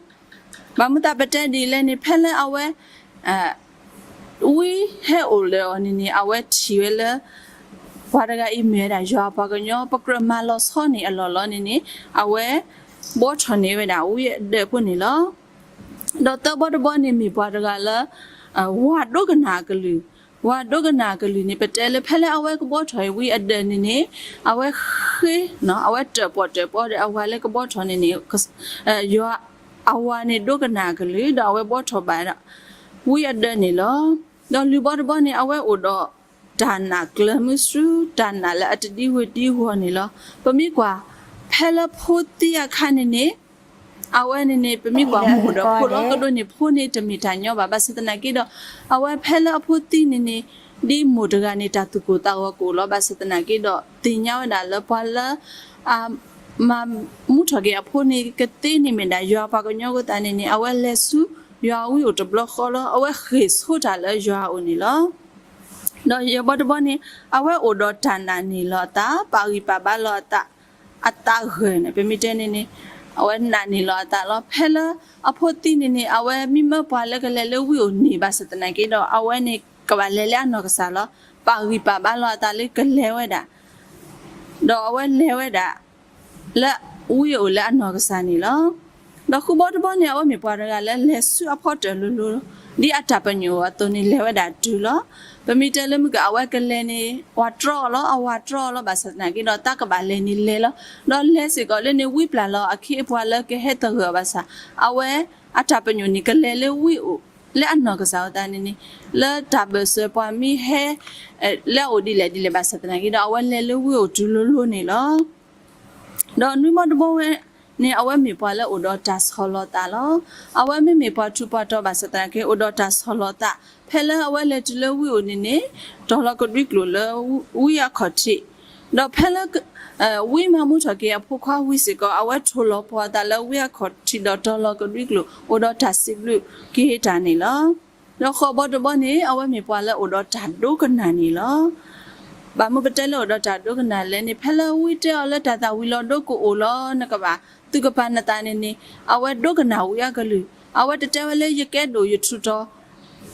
ဘၣ်မနုၤသးပတဲဒ်လဲၣ်န့ၣ် ဖဲလၢအဝဲ ဝံဟဲအိၣ်လၢအီၤန့ၣ်န့ၣ် အဝဲထံၣ်ဝဲလၢ ပှၤတဂၤအံၤမ့ၢ်ဝဲဒၣ်ယွၤအပှၤကညီ ပကြၢးမၤလီၤဆီန့ၢ်အလီၢ်လီၤန့ၣ်န့ၣ် အဝဲဘှီထီၣ်န့ၢ်ဝဲဒၣ်ဝံအဒၢးဖိန့ၣ်လီၤ. ဒီးသၢဘီတဘီန့ၣ် မ့ၢ်ပှၤတဂၤလၢ ဝၤဒိကနၣ်အကလုၢ်, ဝၤဒိကနၣ်အကလုၢ်န့ၣ် ပတဲလၢဖဲလၢအဝဲကဘှီထီၣ်ဝံအဒၢးန့ၣ်န့ၣ် အဝဲဃ့ အဝဲတၢၣ်ပီၣ်တၢၣ်ပီဒီးအဝၤလၢကဘှီထီၣ်န့ၣ်န့ၣ် ယွၤ အဝၤန့ၣ်ဒိကနၣ်အကလုၢ် ဒီးအဝဲဘှီထီၣ်ဘၣ်ဒီး ဝံအဒၢးန့ၣ်လီၤ. ဒီးလွံၢ်ဘီတဘီန့ၣ် အဝဲအိၣ်ဒီးတၢ်နာ်ကျၢၤမုဆူ တၢ်နာ်လၢအတဒံဝ့ၤဒံဝီၤန့ၣ်လီၤ. ပမ့ၢ်ကွၢ် ဖဲလၢဖိသံအခါန့ၣ်န့ၣ် အဝဲန့ၣ်န့ၣ် ပမ့ၢ်ကွၢ်မိၢ်ဒီးဖိလီၤကဒိးန့ၣ် ဖိန့ၣ်တမ့ၢ်တၢ်ညီဘၣ် ဘၣ်ဆၣ်သနာ်က့ဒီး အဝဲဖဲလၢအဖိသံန့ၣ်န့ၣ် ဒ်မိၢ်တဂၤန့ၣ် တၢ်သူၣ်ကိၢ်သးဂီၤကအိၣ်လီၤ. ဘၣ်ဆၣ်သနာ်က့ဒီး သ့ၣ်ညါဝဲဒၣ်လၢပှၤလၢ အ မၤမူထီၣ်က့ၤအဖိန့ၣ် ကသ့န့ၣ်မ့ၢ်ဒၣ်ယွၤပှၤကညီအဃိသတးန့ၣ်န့ၣ် အဝဲလဲၤဆူယွၤအဝံအိၣ်တဘျီဃီလီၤ. အဝဲဃ့ၢ်ဆိတၢ်လၢယွၤအအိၣ်န့ၣ်လီၤ. ဒီးယဲၢ်ဘီတဘီန့ၣ် အဝဲအိၣ်ဒီးတၢ်နာ်န့ၢ်လီၤအသး, ပာ်ဂံၢ်ပာ်ဘါလီၤအသး, အသးဂၢၢ်န့ၣ် ပမ့ၢ်တဲန့ၣ်န့ၣ် အဝဲနာ်န့ၢ်လီၤအသးလီၤ. ဖဲလၢအဖိသံန့ၣ်န့ၣ် အဝဲမ့ၢ်မၢပှၤလၢကလဲၤလၢဝံအိၣ်န့ၢ်ဘၣ်ဆၣ်သနာ်က့ဒီး အဝဲန့ၣ်ကဘၣ်လဲၤလၢအနီၢ်ကစၢ်လီၤ. ပာ်ဂံၢ်ပာ်ဘါလီၤအသးလၢကလဲၤဝဲဒၣ် ဒီးအဝဲလဲၤဝဲဒၣ် လၢဝံအိၣ်လၢအနီၢ်ကစၢ်န့ၣ်လီၤ. ဒီးဃုဘီတဘီန့ၣ် အဝဲမ့ၢ်ပှၤတဂၤလၢလဲၤဆူအဖီတၢၣ်လိၤလိၤ, ဒ်အတၢ်ပညိၣ်အသိးန့ၣ် လဲၤဝဲဒၣ်တုၤလီၤ. ပမ့ၢ်တဲလၢမုၢ်က အဝဲကလဲၤန့ၣ် ဝၤတြီအီၤလီၤ, အဝၤတြီအီၤလီၤ. ဘၣ်ဆၣ်သနာ်က့ဒီး တၢ်ကဘၣ်လဲၤန့ၣ်လဲၤလီၤ. ဒီးလဲၤစ့ၢ်ကီးလၢန့ၣ် ဝံပျၢ်လီၤအခ့အပှၤလၢကဟဲသဂၢၢ်အီၤဘၣ်ဆၣ် အဝဲအတၢ်ပညိၣ်န့ၣ် ကလဲၤလၢဝံအိၣ် လၢအနီၢ်ကစၢ်အသးန့ၣ်န့ၣ် လၢတၢ်ဘၢၣ်စၢၤပှၤမ့ၢ်ဟဲ လၢအအိၣ်ဒ်လဲၣ်ဒ်လဲၣ်ဘၣ်ဆၣ်သနာ်က့ဒီး အဝဲလဲၤလၢဝံအိၣ်တုၤလိၤလိၤန့ၣ်လီၤ. ဒီးနွံဘီတဘီဝဲန့ၣ် အဝဲမ့ၢ်ပှၤလၢအိၣ်ဒီးတၢ်ဆီၣ်လီၤသးလီၤ. အဝဲမ့မ့ၢ်ပှၤထူးပှၤတီၤဘၣ်ဆၣ်သနာ်က့ အိၣ်ဒီးတၢ်ဆီၣ်လီၤသး ဖဲလၢအဝဲလဲၤတုၤလၢဝံအိၣ်န့ၣ်န့ၣ် တီၤလီၤကဒွံကျိာ်လၢဝံအခီၣ်ထံး, ဒီးဖဲလၢ ဝံမၤမူထီၣ်က့ၤအဖိခွါဝံစ့ၢ်ကီး အဝဲထိၣ်လီၤပှီၢ်အသးလၢဝံအခီၣ်ထံးဒီးတီၤလီၤကဒွံကျိာ် အိၣ်ဒီးတၢ်စံးဘျုးက့ၤတၢ်န့ၣ်လီၤ. ဒီးဃိးဘီတဘီန့ၣ် အဝဲမ့ၢ်ပှၤလၢအိၣ်ဒီးတၢ်ဒိကနၣ်န့ၣ်လီၤ. ဘၣ်မနုၤပတဲလၢအိၣ်ဒီးတၢ်ဒိကနၣ်လဲၣ်န့ၣ် ဖဲလၢဝံတဲအီၤလၢတၢ်သၣ်ဝံၤလီၤဒိကအိၣ်လီၤ နကဘၣ်သုကပာ်နသးန့ၣ်န့ၣ် အဝဲဒိကနၣ်ဝံအကလုၢ်, အဝဲတတဲဝဲလၢယကဲဒိၣ်ယထူးတီၤ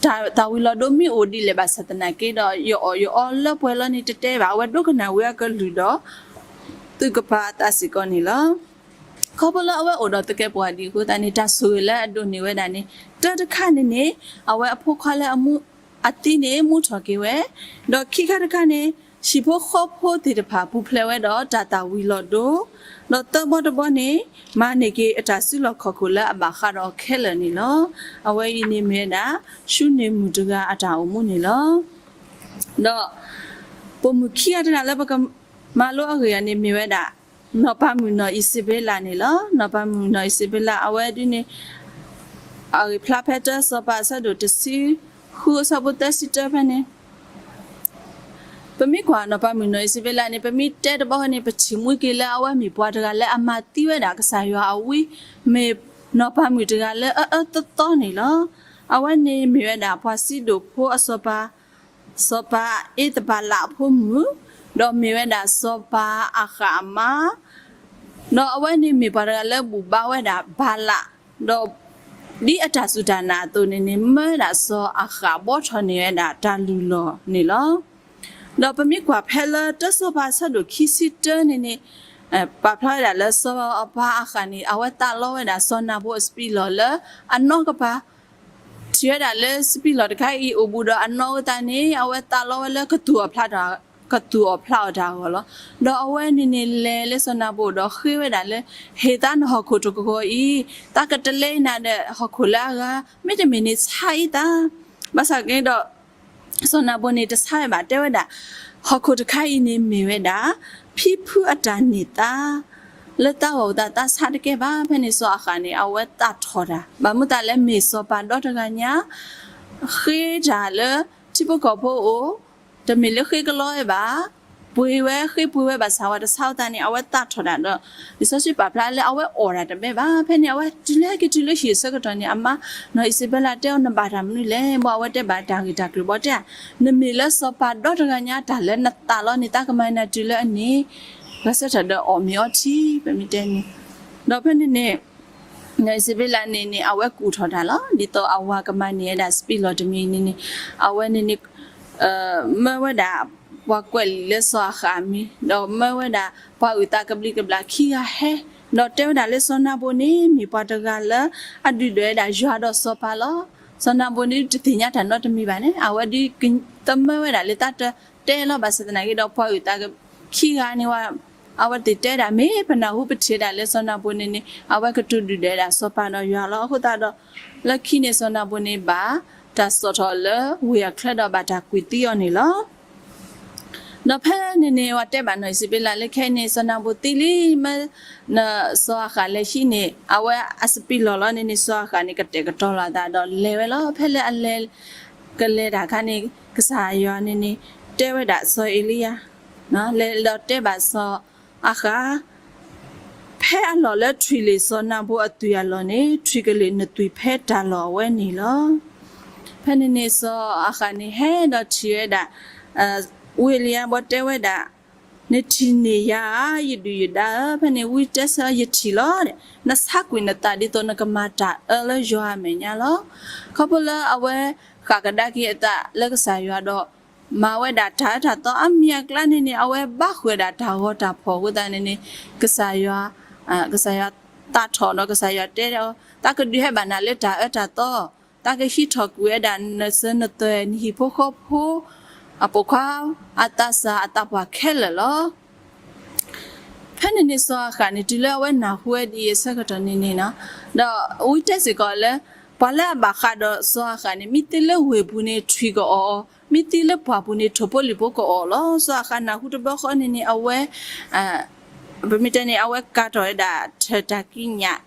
တၢ်သၣ်ဝံၤလီၤဒိမ့ၢ်အိၣ်ဒ်လဲၣ်ဘၣ်ဆၣ်သနာ်က့ဒီး ယအီၣ်ယအီလၢပှဲၤလီၤန့ၣ်တတဲဘၣ်, အဝဲဒိကနၣ်ဝံအကလုၢ်ဒီး သုကပာ်အသးစ့ၢ်ကီးန့ၣ်လီၤ. ခီဖျိလၢအဝဲအိၣ်ဒီးသကဲးပဝးဒံးအဃိသတးန့ၣ် တၢ်ဆိၣ်ဂ့ၤလၢအဒိးန့ၢ်ဝဲဒၣ်န့ၣ် တၢတခါန့ၣ်န့ၣ် အဝဲအဖိခွါလၢအမူ အသံန့ၣ်မူထီၣ်က့ၤဝဲ, ဒီးခံခါတခါန့ၣ် ဟံၣ်ဖိဃီဖိသ့ၣ်တဖၣ်ပူၤဖျဲးဝဲဒီးတၢ်သၣ်ဝံၤလီၤဒိ, ဒီးသၢဘီတဘီန့ၣ် မၤန့ၢ်က့ၤအတၢ်စုလီၢ်ခီၣ်ခိၣ်လၢအဘၣ်ဃးဒီးခဲလၢာ်န့ၣ်လီၤ. အဝဲအံၤန့ၣ်မ့ၢ်ဝဲဒၣ် ၡူနံၣ်မုၣ်တဂၤအတၢ်အိၣ်မူန့ၣ်လီၤ. ဒီး ပိာ်မုၣ်ခံဂၤတဂၤလၢပကမၤလိအဂ့ၢ်အံၤန့ၣ်မ့ၢ်ဝဲဒၣ် နီၢ်ပၤမုၣ်နီၢ်အံၣ်စဘ့လးန့ၣ်လီၤ. နီၢ်ပၤမုၣ်နီၢ်အံၣ်စဘ့လး အဝဲဒုန့ၣ် အဂ့ၢ်ဖျါဖဲတၢစီၤပၤအဆၢဒိၣ်တဆံဃုအဆၢဖိသၢဆံတၢဖဲန့ၣ် ပမ့ၢ်ကွၢ်နီၢ်ပၤမုၣ်နီၢ်အံၣ်စဘ့လးန့ၣ် ပမ့ၢ်တဲတဘျီန့ၣ် ပထံၣ်မှံက့ၤလၢအဝဲမ့ၢ်ပှၤတဂၤလၢအမၤသံဝဲဒၣ်ကစၢ်ယွၤအဝံ, မ့ၢ်နီၢ်ပၤမုၣ်တဂၤလၢအအၢသီသီန့ၣ်လီၤ. အဝဲန့ၣ်မ့ၢ်ဝဲဒၣ်ပှၤစံးဒိၣ်ဖိအစီၤပၤ စီၤပၤအ့သဘၤလးအဖိမုၣ်, ဒီးမ့ၢ်ဝဲဒၣ်စီၤပၤအၤဃးအမါ, ဒီးအဝဲန့ၣ်မ့ၢ်ပှၤတဂၤလၢဘူၣ်ဘါဝဲဒၣ်ဘၤလး, ဒီးဒ်အတၢ်စူၢ်တၢ်နာ်အသိးန့ၣ်န့ၣ် မၢဝဲဒၣ်စီၤအၤဃးဘှီထီၣ်န့ၢ်ဝဲဒၣ်တၢ်လုၢ်လီၢ်န့ၣ်လီၤ. ဒီးပမ့ၢ်ကွၢ်ဖဲလၢတၢစီၤပၤအဆၢဒိၣ်ခံဆံတၢန့ၣ်န့ၣ် ပာ်ဖျါဝဲဒၣ်လၢစီၤပၤအၤဃးန့ၣ် အဝဲသးလီဝဲဒၣ်စီၤနၤဘူၤအစပံးလီၢ်လၢအနီၢ်ကပၤ ထံၣ်ဝဲဒၣ်လၢစပံးလီၢ်တခါအံၤအိၣ်ဘူးဒီးအနီၢ်ဝဲသးန့ၣ် အဝဲသးလီဝဲလၢကသူၣ်အီၣ်ဖျးအီၣ်တၢ်အဂီၢ်လီၤ. ဒီးအဝဲန့ၣ်န့ၣ်လဲၤလၢစီၤနၤဘူၤဒီးဃ့ဝဲဒၣ်လၢ ဟ့ၣ်သးနဟီၣ်ခိၣ်တကဝီၤအံၤ, သးကတလဲအံၤနၤဒီးဟီၣ်ခိၣ်လၢအဂၤ, မ့တမ့ၢ်န့ၣ်ဆါအံၤသး, ဘၣ်ဆၣ်က့ဒီး စီၤနၤဘူၤန့ၣ်တဆါဝဲဘၣ် တဲဝဲဒၣ်, ဟီၣ်ခိၣ်တခါအံၤန့ၣ်မ့ၢ်ဝဲဒၣ် ဖံဖုအတၢ်န့ၢ်သါ လၢသးဂီၢ်အသး သးဆါတကဲဘၣ်. ဖဲန့ၣ်စီၤအၤဃးန့ၣ် အဝဲသးထီၣ်တၢ်, ဘၣ်မနုၤသးလဲၣ် မ့ၢ်စီၤပၤဒီတဂၤညါ ဃ့တၢ်လၢထံဖိကီၢ်ဖိအအိၣ်, တမ့ၢ်လၢဃ့ကလီဝဲဘၣ်, ပှ့ၤဝဲဃ့ပှ့ၤဝဲဘၣ်ဆၣ် အဝဲတဆါအသးန့ၣ် အဝဲသးထီၣ်တၢ်ဒီး လံာ်စီဆှံပာ်ဖျါလၢအဝဲအီၣ်တၢ်တဘဲဘၣ်. ဖဲန့ၣ်အဝဲတုၤလၢဟဲက့ၤတုၤလၢဟံၣ်အဆၢကတီၢ်န့ၣ် အမါ နီၢ်အံၤစဘဲလးတဲအီၤ နဘၣ်တၢ်မနုၤလဲၣ်. ဘၣ်အဝဲတဲဘၣ်တၢ်ဂ့ၢ်တၢ်ကျိၤဘၣ်တဲဧါ, နမ့ၢ်လၢစီၤပၤဒီတဂၤညါ တၢ်လၢနသးလီန့ၣ် သးကမၤနၤတုၤလၢအန့ၣ်, ဂဲၤဆၢထၢၣ်ဒီးအီၣ်မ့ၤအီထံ ပမ့ၢ်တဲန့ၣ်, ဒီးဖဲန့ၣ်န့ၣ် နီၢ်အံၤစဘဲလးန့ၣ်န့ၣ် အဝဲကူၣ်ထီၣ်တၢ်လီၤ. ဒ်သိးအဝၤကမၤန့ၢ်ဝဲဒၣ်စပံးလီၢ်တမံၤန့ၣ်န့ၣ် အဝဲန့ၣ်န့ၣ် မၢဝဲဒၣ်ပှၤကွဲးလံာ်လၢစီၤအၤဃးအမံၤ, ဒီးမၢဝဲဒၣ်ပှၤအုၣ်သးကဘျံးကဘျၣ်ခံဂၤဟဲ, ဒီးတဲဝဲဒၣ်လၢစီၤနၤဘူၤန့ၣ် မ့ၢ်ပှၤတဂၤလၢအဒုၣ်ဒွဲၣ်ဝဲဒၣ်ယွၤဒီးစီၤပၤလီၤ. စီၤနၤဘူၤန့ၣ်တသ့ၣ်ညါတၢ်နီတမံၤဘၣ်န့ၣ် အဝဲဒ်သမၢဝဲဒၣ်လၢသးတတဲလီၤ. ဘၣ်ဆၣ်သနာ်က့ဒီး ပှၤအုၣ်သးခံဂၤန့ၣ်ဝဲ အဝဲသ့ၣ်တဲဒၣ် မ့ၢ်ပနၢ်ဟူပထံၣ်ဝဲဒၣ်လၢစီၤနၤဘူၤန့ၣ်န့ၣ် အဝဲကတိၤဒုၣ်ဒွဲၣ်ဝဲဒၣ်စီၤပၤဒီးယွၤလီၤ. အဃိသတးဒီး လၢခံန့ၣ်စီၤနၤဘူၤန့ၣ် ဘၣ်တၢ်စိာ်ထီၣ်လၢဝ့ၢ်အချၢဒီးဘၣ်တၢ်ကွံာ်သံအီၤန့ၣ်လီၤ. ဒီးဖဲန့ၣ်န့ၣ် ပှၤတဲဘၣ်နီၢ်အံၤစဘဲလးလၢ ခဲအံၤန့ၣ် စီၤနၤဘူၤသံလံ, မၢ စီၤအၤဃးလဲၤဟံးန့ၢ် အဝဲအစပံးလီၢ်လီၤန့ၣ်န့ၣ် စီၤအၤဃးန့ၣ် ကတဲာ်ကတီၤလီၤအသးဒီးလဲၤဝဲလီၤ. ဖဲလၢအလဲၤ ကလဲၤတၢ်အခါန့ၣ် ကစၢ်ယွၤန့ၣ်န့ၣ် တဲဝဲဒၣ်စီၤအ့လံယၤ လဲၤဒီးတဲဘၣ်စီၤအၤဃး ဖဲအလီၢ်လၢထွံၣ်လ့ၣ်စီၤနၤဘူၤအသွံၣ်အလီၢ်န့ၣ် ထွံၣ်ကလ့ၣ်နသွံၣ်ဖဲတၢ်လီၢ်အဝဲန့ၣ်လီၤ. ဖဲန့ၣ်န့ၣ် စီၤအၤဃးန့ၣ်ဟဲဒီးထံၣ်ဝဲဒၣ် ဝံအ့လံယၤ ဘၣ်တဲဝဲဒၣ်, နထံၣ်န့ၢ်ယၤဧါ ယဒုၣ်ယဒါဧၢ. ဖဲန့ၣ်ဝံတဲဆၢ ယထံၣ်လီၤ, နဆါကွံာ်နသးဒ်သိးနကမၤတၢ်အၢလၢယွၤအမဲာ်ညါလီၤ. ခီဖျိလၢအဝဲဃၣ်ကဒါက့ၤအသးလၢကစၢ်ယွၤဒီး မၤဝဲဒၣ်တၢ်အၢတၢ်သီအါမံၤအကျါန့ၣ်န့ၣ် အဝဲဘၣ်ဃုာ်ဒၣ်တၢ်ဂီၤတၢ်ဖီၣ်အဃိသတးန့ၣ်န့ၣ် ကစၢ်ယွၤ ကစၢ်ယွၤသးထီၣ်ဒီးကစၢ်ယွၤတဲအီၤ, သးကဒုးဟဲဘၣ်နၤလၢတၢ်အၢတၢ်သီ, သးကဟံးထီၣ်ကွံာ်ဝဲဒၣ်နစၢၤနသွဲၣ် နဟံၣ်ဖိဃီဖိ အပိာ်ခွါ အသးစၢ်အသးပှၢ်ခဲလၢာ်လီၤ. ဖဲန့ၣ်န့ၣ် စီၤအၤဃးန့ၣ် တုၤလၢအဝဲနၢ်ဟူဝဲဒ်အံၤအဆၢကတီၢ်န့ၣ်န့ၣ်နီၤ, ဒီးဝံတဲစ့ၢ်ကီးလၢ ပှၤလၢအဘၣ်ဃးဒီးစီၤအၤဃးန့ၣ် မ့ၢ်သံလၢဝ့ၢ်ပူၤန့ၣ် ထွံၣ်ကအီၣ်အီၤ, မ့ၢ်သံလၢပှၢ်ပူၤန့ၣ် ထိၣ်ဖိလံၣ်ဖိကအီၣ်လီၤ. စီၤအၤဃးနၢ်ဟူတဘျီဃီန့ၣ်န့ၣ် အဝဲ ပမ့ၢ်တဲန့ၣ် အဝဲကၤထီၣ်ဝဲဒၣ်ထၢၣ်တၢ်ကံးညာ်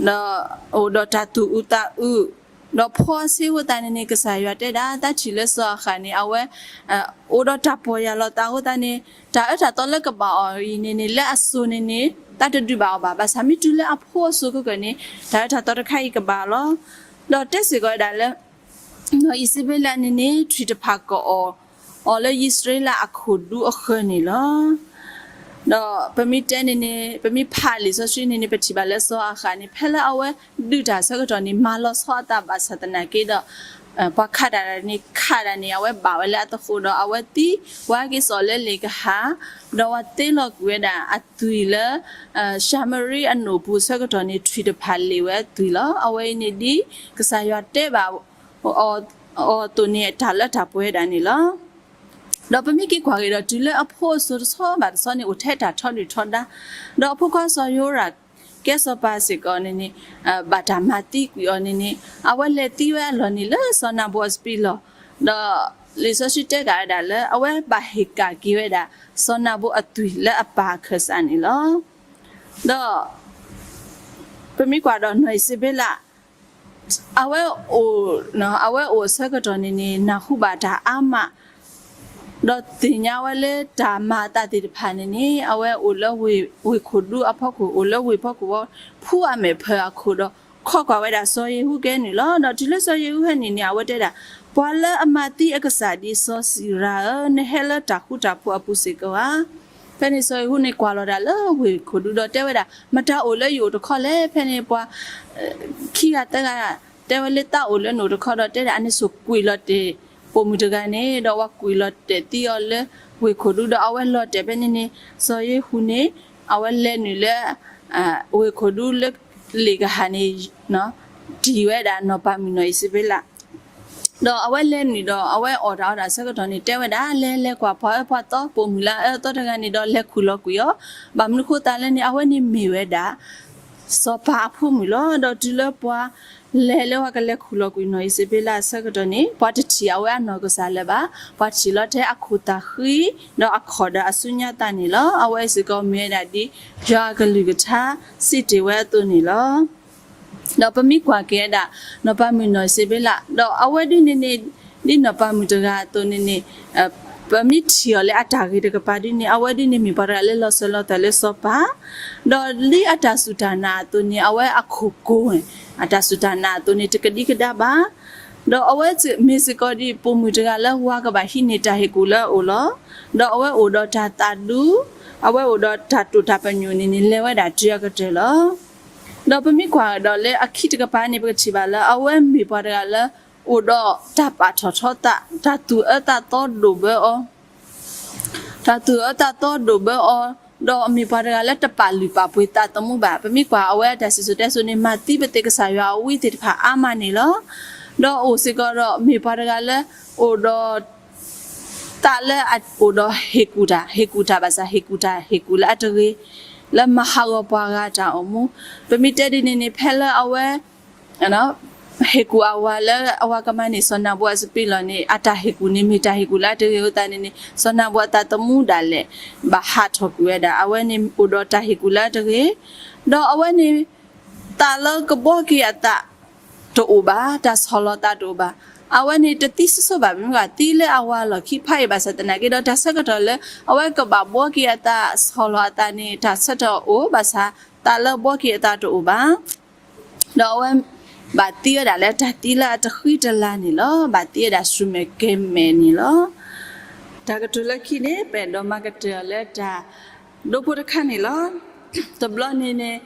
ဒီးအိၣ်ဒီးတၢ်သူၣ်အုးသးအုး, ဒီးဖှီအဆ့အဃိသတးန့ၣ်န့ၣ် ကစၢ်ယွၤတဲဒၣ် သးထံၣ်လၢစီၤအၤဃးန့ၣ် အဝဲ အိၣ်ဒီးတၢ်ပီၢ်ယၢ်လီၤသးအဃိသတးန့ၣ် တၢ်အၢတၢ်သီလၢကဘၣ်အီၤအံၤန့ၣ်န့ၣ် လၢအစိၤန့ၣ်န့ၣ် သးတဒုးဘၣ်အီၤဘၣ်. ဘၣ်ဆၣ်မ့ၢ်တုၤလၢအဖိအစိၤခဲကနံၣ်န့ၣ် တၢ်အၢတၢ်သီတခါအံၤကဘၣ်လီၤ. ဒီးတဲစ့ၢ်ကီးဝဲဒၣ်လၢ နီၢ်အံၤစဘ့လးန့ၣ်န့ၣ် ထွံၣ်တဖၣ်ကအီၣ်အီၤလၢယံးစရ့လးအခိၣ်ဒူအဃၢၤန့ၣ်လီၤ. ဒီးပမ့ၢ်တဲန့ၣ်န့ၣ် ပမ့ၢ်ဖးလံာ်စီဆှံန့ၣ်န့ၣ် ပထံၣ်ဘၣ်လၢစီၤအၤဃးန့ၣ် ဖဲလၢအဝဲဒုးတၢ်ဆၢကတီၢ်န့ၣ် မၤလီၤဆီအသးဘၣ်ဆၣ်သနာ်က့ဒီး ပှၤခးတၢ်န့ၣ် ခးတၢ်န့ၣ် အဝဲဘၣ်ဝဲလၢအသကိးဒီး အဝဲသံ ဝဲက့ၤစိာ်လၢလ့ၣ်ကဟၣ် ဒီးဝဲသ့လီၤကွံာ်ဝဲဒၣ်အသွံၣ်လၢ ၡၤမရံအနိၣ်ပူၤဆၢကတီၢ်န့ၣ် ထွံၣ်တဖၣ်လ့ၣ်ဝဲအသွံၣ်လီၤ. အဝဲအံၤန့ၣ်ဒ်ကစၢ်ယွၤတဲဘၣ်အီၤအသိးန့ၣ် တၢ်လၢတၢ်ပှဲၤဒၣ်န့ၣ်လီၤ. ဒီးပမ့ၢ်က့ၤကွၢ်က့ၤဒီး တုၤလၢအဖိအစိၤတဆီဘၣ်တဆီန့ၣ် အိၣ်ထဲတၢ်ထီဒုၣ်ထီဒါ, ဒီးအဖိခွါစီၤယဟိရၣ် ကဲစီၤပၤစ့ၢ်ကီးန့ၣ်န့ၣ် ဘၣ်တၢ်မၤသံကွံာ်အီၤန့ၣ်န့ၣ် အဝဲလဲၤသံဝဲအလီၢ်န့ၣ်လၢစီၤနၤဘူၤအစပံးလီၢ်, ဒီးလံာ်စီဆှံတဲကးဝဲဒၣ်လၢ အဝဲဘၣ်ဟ့ၣ်ကၣ်က့ၤဝဲဒၣ် စီၤနၤဘူၤအသွံၣ်လၢအပၢ်အခၢၣ်စးန့ၣ်လီၤ. ဒီး ပမ့ၢ်ကွၢ်ဒီးနီၢ်အံၤစဘ့လး အဝဲအိၣ် အဝဲအိၣ်အဆၢကတီၢ်န့ၣ်န့ၣ် နၢ်ဟူဘၣ်တၢ်အါမး ဒီးသ့ၣ်ညါဝဲလၢတၢ်မၤအသးသ့ၣ်တဖၣ်န့ၣ်န့ၣ် အဝဲအိၣ်လၢဝ့ၢ်ခိၣ်ဒူအဖီခိၣ် အိၣ်လၢဝ့ၢ်ဖီခိၣ်ဝဲ ဖှူအမဲာ်ဖၢၣ်အခိၣ်ဒီး ခိးကွၢ်ဝဲဒၣ်စီၤယ့ၤဟူကဲန့ၣ်လီၤ. ဒီးတုၤလၢစီၤယ့ၤဟူဟဲန့ၣ်န့ၣ် အဝဲတဲဒၣ် ပှၤလၢအမၤသံအကစၢ်ဒ်စီၤစံရၤဧၢ, နဟဲလၢတၢ်ဃူတၢ်ဖိးအပူၤစ့ၢ်ကီးဧါ. ဖဲန့ၣ်စီၤယ့ၣ်ဟူးန့ၣ်ကွၢ်လီၤတၢ်လၢဝ့ၢ်ခိၣ်ဒူဒီးတဲဝဲဒၣ်, မတၤအိၣ်လၢယအိၣ်တခီလဲၣ်. ဖဲန့ၣ်ပှၤခံဂၤသၢဂၤ တဲဝဲလၢသးအိၣ်လၢနအိၣ်တခီဒီးတဲဒၣ်, အန့ၣ်ဆိၣ်ကွံာ်လီၤတဲာ်ပိာ်မုၣ်တဂၤန့ၣ်, ဒီးဝဲကွံာ်လီၤတဲာ်သံအီၤလၢဝ့ၢ်ခိၣ်ဒူဒီး အဝဲလီၤတဲာ်ဖဲန့ၣ်န့ၣ်, စီၤယ့ၣ်ဟူးန့ၣ် အဝဲလဲၤနုာ်လၢ ဝ့ၢ်ခိၣ်ဒူလၢလ့ၣ်ကဟၣ်န့ၣ် တံၢ်ဝဲဒၣ်နီၢ်ပၤမုၣ်နီၢ်အံၤစ့ဘ့လး ဒီးအဝဲလဲၤနုာ်ဒီး အဝဲအီၣ်တၢ်အီတၢ်ဆၢကတီၢ်န့ၣ် တဲဝဲဒၣ်, လဲၤလဲၤကွၢ်ပှၤအၢပှၤသီ ပိာ်မုၣ်လၢအအၢအသီတဂၤန့ၣ်ဒီး လဲၤခူၣ်လီၤကွံာ်အီၤ, ဘၣ်မနုၤဃိသးလဲၣ်န့ၣ် အဝဲန့ၣ်မ့ၢ်ဝဲဒၣ် စီၤပၤအဖိမုၣ်လီၤ. ဒီးတုၤလၢပှၤလဲၤလၢပှၤကလဲၤခူၣ်လီၤကွံာ်နီၢ်အံၤစ့ဘ့လးအဆၢကတီၢ်န့ၣ် ပှၤတထံၣ်အဝဲအနီၢ်ကစၢ်လၢၤဘၣ်. ပှၤထံၣ်လီၤထဲအခိၣ်သးဃံ ဒီးအခီၣ်ဒီးအစုညါသးန့ၣ်လီၤ. အဝဲစ့ၢ်ကီးမ့ၢ်ဝဲဒၣ်ဒ်ယွၤအကလုၢ်ကထါစံးတ့ၢ်ဝဲအသိးန့ၣ်လီၤ. ဒီးပမ့ၢ်ကွၢ်က့ၤဝဲဒၣ် နီၢ်ပၤမုၣ်နီၢ်စ့ဘ့လး ဒီးအဝဲဒ်န့ၣ်န့ၣ် ဒ်နီၢ်ပၤမုၣ်တဂၤအသိးန့ၣ်န့ၣ် ပမ့ၢ်ထံၣ်အီၤလၢအတၢ်ဂ့ၤတကပၤဒ်န့ၣ် အဝဲဒ်န့ၣ်မ့ၢ်ပှၤတဂၤလၢလီၤစၢၤလီၤသွဲၣ်လၢစီၤပၤ, ဒီးဒ်အတၢ်စူၢ်တၢ်နာ်အသိးန့ၣ် အဝဲအခိၣ်ကိၤ အတၢ်စူၢ်တၢ်နာ်အသိးန့ၣ် တကဒံကဒါဘၣ်. ဒီးအဝဲမ့ၢ်စ့ၢ်ကီးဒ်ပိာ်မုၣ်တဂၤလၢဝၤကဘၣ်ဟံးန့ၢ်တၢ်ဟ့ၣ်ကူၣ်လၢအအိၣ်လီၤ. ဒီးအဝဲအိၣ်ဒီးတၢ်သးဒူ, အဝဲအိၣ်ဒီးတၢ်တိာ်တၢ်ပညိၣ်န့ၣ်န့ၣ် လဲၤဝဲဒၣ်တုၤအကတၢၢ်လီၤ. ဒီးပမ့ၢ်ကွၢ်ဒီးလၢအခံတကပၤန့ၣ် ပကထံၣ်ဘၣ်လၢ အဝဲမ့ၢ်ပှၤတဂၤလၢ အိၣ်ဒီးတၢ်ပာ်ထီၣ်ထီသး, တၢ်သူၣ်အၢသးသီဒိၣ်ဘၢအီၤ တၢ်သူၣ်အၢသးသီဒိၣ်ဘၢအီၤ, ဒီးအမ့ၢ်ပှၤတဂၤလၢတပာ်လုၢ်ပာ်ပှ့ၤသးသမူဘၣ်. ပမ့ၢ်ကွၢ်အဝဲအတၢ်စံၣ်စိၤတဲစိၤန့ၣ် မၤသံပသ့ၣ်ကစၢ်ယွၤအဝံသ့ၣ်တဖၣ်အါမးန့ၣ်လီၤ. ဒီးအိၣ်စ့ၢ်ကီးဒီးမ့ၢ်ပှၤတဂၤလၢ အိၣ်ဒီး သးလၢအအိၣ်ဒီးဟ့ၣ်ကူၣ်တၢ်, ဟ့ၣ်ကူၣ်တၢ်ဘၣ်ဆၣ် ဟ့ၣ်ကူၣ်တၢ် ဟ့ၣ်ကူၣ်လၢအတဂ့ၤ, လၢမၤဟးဂီၤပှၤဂၤတၢ်အိၣ်မူ. ပမ့ၢ်တဲဒ်န့ၣ်န့ၣ် ဖဲလၢအဝဲ ဟ့ၣ်ကူၣ်အဝၤလၢအဝၤကမၤန့ၢ်စီၤနၤဘူၤအစပံးလီၢ်န့ၣ် အတၢ်ဟ့ၣ်ကူၣ်န့ၣ် မ့ၢ်တၢ်ဟ့ၣ်ကူၣ်လၢအတဂ့ၤအဃိသတးန့ၣ်န့ၣ် စီၤနၤဘူၤအသးသမူဒၣ်လဲာ် ဘၣ်ဟးထီၣ်ကွံာ်ဝဲဒၣ်. အဝဲန့ၣ်အိၣ်ဒီးတၢ်ဟ့ၣ်ကူၣ်လၢအတဂ့ၤ, ဒီးအဝဲန့ၣ် သးလၢကဘှီက့ၤအသးတအိၣ်ဘၣ်, တၢ်ဆီၣ်လီၤသးတအိၣ်ဘၣ်. အဝဲန့ၣ်တသံစိၤစိၤဘၣ်, မ့ၢ်သံလၢအဝၤလီၢ်ခံဖးအံၤဘၣ်ဆၣ်သနာ်က့ဒီး တၢ်ဆၢကတီၢ်လၢ အဝဲကဘၣ်ဘှီက့ၤအသး ဆီၣ်လီၤအသးန့ၣ် တၢ်ဆၢကတီၢ်အိၣ်ဘၣ်ဆၣ် သးလၢဘှီက့ၤအသးတအိၣ်ဘၣ်. ဒီးအဝဲဘၣ်သံဝဲဒၣ်လၢတၢ်သံလၢအတဃံတလၤန့ၣ်လီၤ. ဘၣ်သံဝဲဒၣ်ဆူၣ်မဲာ်ကဲၤမဲာ်န့ၣ်လီၤ. တၢ်ကတိၤလၢခံန့ၣ် ပအဲၣ်ဒိးမၤကတၢၢ်အီၤလၢတၢ်ဒိဖိတခါန့ၣ်လီၤ. တဘျီန့ၣ်န့ၣ်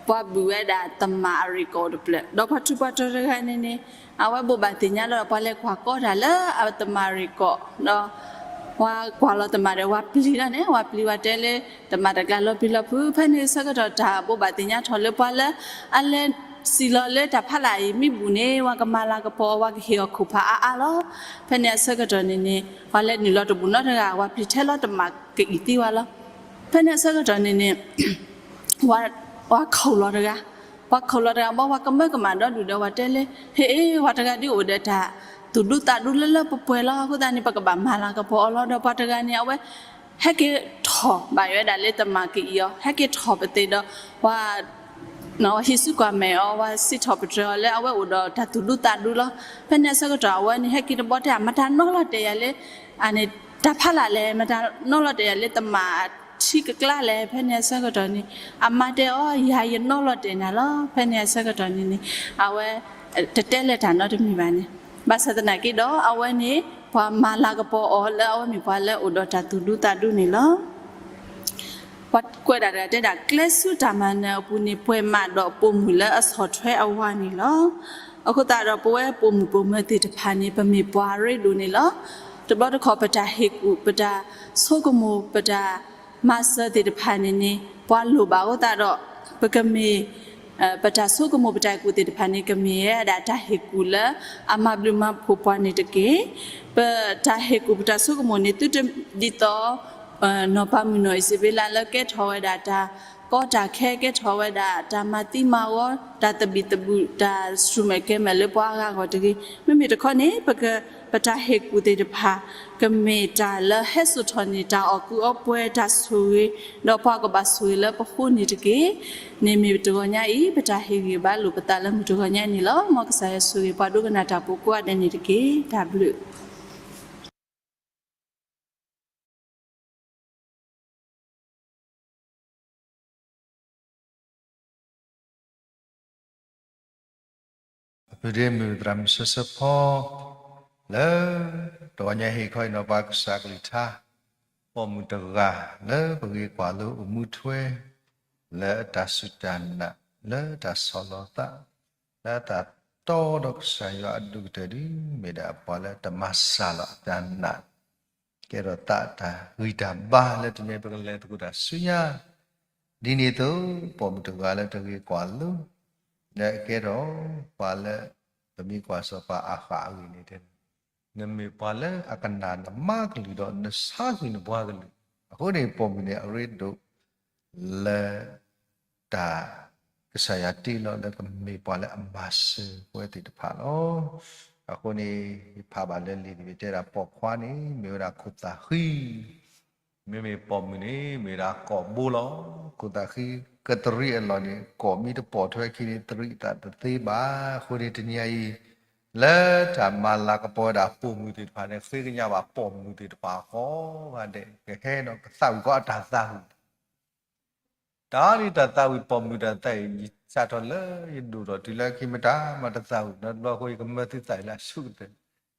ပှၤဘုၣ်ဝဲဒၣ်သမၣ်အရ့ၣ်ကီၢ်အိၣ်တဖျၢၣ်, ဒီးပှၤထူးပှၤတီၤတဂၤန့ၣ်န့ၣ် အဝဲဘိးဘၣ်သ့ၣ်ညါလီၤဒီး ပှၤလဲၤကွၢ်ကီတၢ်လၢအသမၣ်အရ့ၣ်ကီၢ်, ဒီးပှၤကွၢ်လီၤသမၣ်ဒီး ပှၤပျံၤလီၤန့ၣ်, ပှၤပျံၤပှၤတဲလၢ သမၣ်တကျါလီၤပျံၤလီၤဖုး. ဖဲန့ၣ်ဆၢကတီၢ်တၢ်ဘိးဘၣ်သ့ၣ်ညါထီၣ်လၢပှၤလၢ အလဲၤစံၣ်လီၤလၢတၢ်ဖးလၢ်အံၤ မ့ၢ်ဘူၣ်န့ၣ် ပှၤကမၤလၤကပီၤ, ပှၤကဟ့ၣ်အီၤခိၣ်ဖးအါအါလီၤ. ဖဲန့ၣ်အဆၢကတီၢ်န့ၣ်န့ၣ် ပှၤလဲၤနုာ်လီၤတဘူၣ်နီတဂၤ, ပှၤပျံၤထဲလီၤသမၣ်ကအံၤသံဝဲလီၤ. ဖဲန့ၣ်အဆၢကတီၢ်န့ၣ်န့ၣ် ပှၤခိၣ်လီၤတဂၤ, ပှၤခိၣ်လီၤတဂၤဘၣ်, ပှၤကမၢကမၣ်ဒီဒူၣ်ဒီး ပှၤတဲလၢ ဟ့ၣ်အ့ၣ် ပှၤတဂၤဒ်အိၣ်ဒီးတၢ်သူၣ်ဒူသးဒူလၢလၢပှဲၤပှဲၤလီၤ. အဃိသတးန့ၣ် ပကဘၣ်မၤလၤကပီၤအီၤလီၤ. ဒီးပှၤတဂၤန့ၣ် အဝဲဟဲက့ၤထီၣ်ဘၣ်ဝဲဒၣ်လၢသမၣ်ကအံၤအီၤ, ဟဲက့ၤထီၣ်ပသ့ၣ်ဒီး ပှၤ ဟံးစုကွၢ်မဲာ်အီၤ, ပှၤစံးထီၣ်ပတြၢၤအီၤလၢအဝဲအိၣ်ဒီးတၢ်သူၣ်ဒူသးဒူလီၤ. ဖဲန့ၣ်အဆၢကတီၢ် အဝဲန့ၣ် ဟဲက့ၤတဘျီတဲ မတၤနီၣ်လီၤတဲာ်ယၤလၢ အန့ၣ် တၢ်ဖးလၢ်လဲၣ်, မတၤနီၣ်လီၤတဲာ်ယၤလၢသမၣ်ထံကကျါလဲၣ်. ဖဲန့ၣ်အဆၢကတီၢ်န့ၣ် အမါတဲအီၤ, ယၤယနီၣ်လီၤတဲာ်နၤလီၤ. ဖဲန့ၣ်အဆၢကတီၢ်န့ၣ်န့ၣ် အဝဲတတဲလၢၤတၢ်နီတမံၤဘၣ်န့ၣ်, ဘၣ်ဆၣ်သနာ်က့ဒီး အဝဲန့ၣ် ပှၤမၤလၤကပီၤအီၤလၢအဝဲမ့ၢ်ပှၤလၢအိၣ်ဒီးတၢ်သူၣ်ဒူသးဒူန့ၣ်လီၤ. ပှၤကွဲးဒၣ်တဂၤတဲဒၣ် ကျဲဆူတၢ်မၤနၢၤအပူၤန့ၣ် ပှဲၤမးဒီးပိာ်မုၣ်လၢအဆီၣ်ထွဲအဝၤန့ၣ်လီၤ. အဃိသတးဒီး ပဝဲပိာ်မုၣ်ပိာ်မၢၤသ့ၣ်တဖၣ်န့ၣ် ပမ့ၢ်ပှၤရ့ဒိၣ်န့ၣ်လီၤ. တဘျီတခီၣ် ပတၢ်ဟ့ၣ်ကူၣ်, ပတၢ်ဆိကမိၣ်, ပတၢ်မၤစၢၤသ့ၣ်တဖၣ်န့ၣ်န့ၣ် ပှၤလိၣ်ဘၣ်အဃိသတးဒီး ပကမ့ၢ် ပတၢ်ဆိကမိၣ် ပတၢ်ဟ့ၣ်ကူၣ်သ့ၣ်တဖၣ်န့ၣ် ကမ့ၢ်ဝဲဒၣ်တၢ်ဟ့ၣ်ကူၣ်လၢအမၤဘျုးမၤဖှိၣ်ပှၤန့ၣ်တက့ၢ်. ပတၢ်ဟ့ၣ်ကူၣ် ပတၢ်ဆိကမိၣ်န့ၣ် သုတဒ်သိး နီၢ်ပၤမုၣ်နီၢ်အံၤစဘ့လးလၢကဲထီၣ်ဝဲဒၣ်တၢ်ကီတၢ်ခဲ, ကဲထီၣ်ဝဲဒၣ်တၢ်မၤသံမၤဝီ, တၢ်သဘံၣ်သဘုၣ်, တၢ်ဆူၣ်မဲာ်ကဲၤမဲာ်လၢပှၤအဂၤအဂီၢ်တဂ့ၤ. မ့မ့ၢ်တခီန့ၣ် ပက, ပတၢ်ဟ့ၣ်ကူၣ်သ့ၣ်တဖၣ် ကမ့ၢ်တၢ်လၢဟဲစိာ်ထီၣ်န့ၢ်တၢ်အီၣ်ကုးအီပှဲၤ, တၢ်ဆိၣ်ဂ့ၤ, ဒီးပှၤကဘၣ်ဆိၣ်ဂ့ၤလၢပဃိန့ၣ်တက့ၢ်. န့ၣ်မ့ၢ်တဂီၤညါအံၤ ပတၢ်ဟ့ၣ်ဂံၢ်ဘါလိာ်ပသးလၢမုၢ်တဂီၤညါန့ၣ်လီၤ. မ်ကစၢ်ယွၤဆိၣ်ဂ့ၤပှၤဒိကနၣ်တၢ်ဖိကိးဂၤဒဲးန့ၣ်တက့ၢ်. တၢ်ဘျုး မုၢ်ဒ့မုၢ်သရၣ်မုၣ်ဆၢဆၢဖီ လၢတဂီၤညါဟ့ၣ်ခီအံၤနီၤ ပှၤကစၢ်ကလုၢ်ကထါ ပိာ်မုၣ်တဂၤ လၢပဂ့ၤကွၢ်လိအိၣ်မူထွဲ လၢအတၢ်စူၢ်တၢ်နာ် လၢတၢ်ဆီၣ်လီၤသး လၢအတၢ်တီဒီးကစၢ်ယွၤအဒိၣ်ကတၢၢ်ဒီး မ့ၢ်ဒၣ်ပှၤလၢတမၤစှၤလီၤအတၢ်နာ် ကဲထီၣ်သးတၢ်ဂံၢ်တၢ်ဘါလၢတနံၤအံၤပကလဲၤသကိးတၢ်ဆူညါ, ဒ်န့ၣ်အသိး ပိာ်မုၣ်တဂၤလၢတဂ့ၤကွၢ်လိ, လၢအကဲထီၣ်ပှၤလၢ ပမ့ၢ်ကွၢ်စီၤပၤအၤဃးအဂ့ၢ်န့ၣ်တဲ, နမ့ၢ်ပှၤလၢအကနၣ်နမါကလုၢ်ဒီးနဆါကွံာ်နပှၤကလုၢ်, အဃိန့ၣ် ပိာ်မုၣ်န့ၣ်အရ့ဒိၣ် လၢ တၢ်ကစၢ်ယွၤတ့လီၤလၢကမ့ၢ်ပှၤလၢအမၤစၢၤပဝဲသ့ၣ်တဖၣ်လီၤ. အဃိန့ၣ် ယဖးဘၣ်လၢလံာ်တဘ့ၣ်တဲဒၣ်ပိာ်ခွါန့ၣ် မ့ၢ်ဝဲဒၣ်ခိၣ်သၣ်ဃံ, မ့မ့ၢ်ပိာ်မုၣ်န့ၣ် မ့ၢ်ဝဲဒၣ်ကိာ်ဘိလီၤ. ခိၣ်သၣ်ဃံကတရံးအလီၢ်န့ၣ် ကိာ်မ့ၢ်တပိာ်ထွဲခံန့ၣ် တရံးသးတသ့ဘၣ်. အဃိန့ၣ်တနံၤအံၤ လၢတၢ်မၤလၤကပီၤဝဲဒၣ်ပိာ်မုၣ်သ့ၣ်တဖၣ်န့ၣ် ဃ့ကညးဘၣ်ပိာ်မုၣ်သ့ၣ်တဖၣ်ကိးဂၤဒဲး ကဟဲဒီးကသးဝံၣ်ဃီအတၢ်သးဝံၣ် တၢ်န့ၣ်တၢ်သးဝံၣ်ပိာ်မုၣ်တၢ်သးဝံၣ် ယစးထီၣ်လၢယဒိၣ်ထီၣ်တုၤလၢခံမတၤမၤတသးဝံၣ်နီတဘျီအဃိ ယကမၢသုသးအံၤလၢအဆိကတၢၢ်,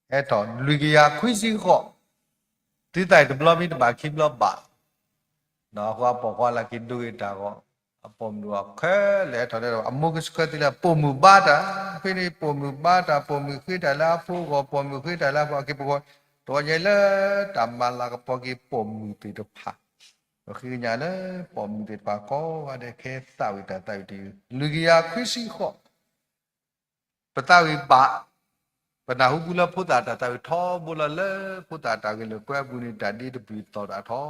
ဟဲထီၣ်လွံၢ်ကယၤခွံဆံဃိး, သုသးအံၤတဘျီမ့ၢ်တဘၣ်ခံဘျီဘၣ်, အဃိအပိာ်ခွါလၢက့ၤဒိဂ့ၤတၢ်ဂီၤ, အပိာ်မုၣ်အီၤခဲလၢာ်ဟဲထီၣ်တဲဒီး အမိၢ်ကဆှၢသုလၢပိာ်မုၣ်ဘါတၢ်, ဖဲန့ၣ်ပိာ်မုၣ်ဘါတၢ်, ပိာ်မုၣ်ဃ့တၢ်လၢအဖိဂီၢ်, ပိာ်မုၣ်ဃ့တၢ်လၢအဖိအက့ၤပဂီၢ်, တဂီၤညါလၢတၢ်မၤလၤကပီၤက့ၤပိာ်မုၣ်သ့ၣ်တဖၣ် ပဃ့ကညးလၢပိာ်မုၣ်သ့ၣ်တဖၣ်ကိးဂၤဒဲး ကဟဲသးဝံၣ်တၢ်သးဝံၣ်တယုၢ်, လွံၢ်ကယၤခွံဆံဃိး, ပသးဝံၣ်ဘၣ်, ပနၢ်ဟူပူၤလၢဖိသၣ်တၢ်သးဝံၣ်ထီဘိလီၤ, လၢဖိသၣ်တၢ်ဂဲၤလိာ်ကွဲအပူၤန့ၣ် တၢ်ဒ့တပျုာ်သီၣ်တၢ်ထီ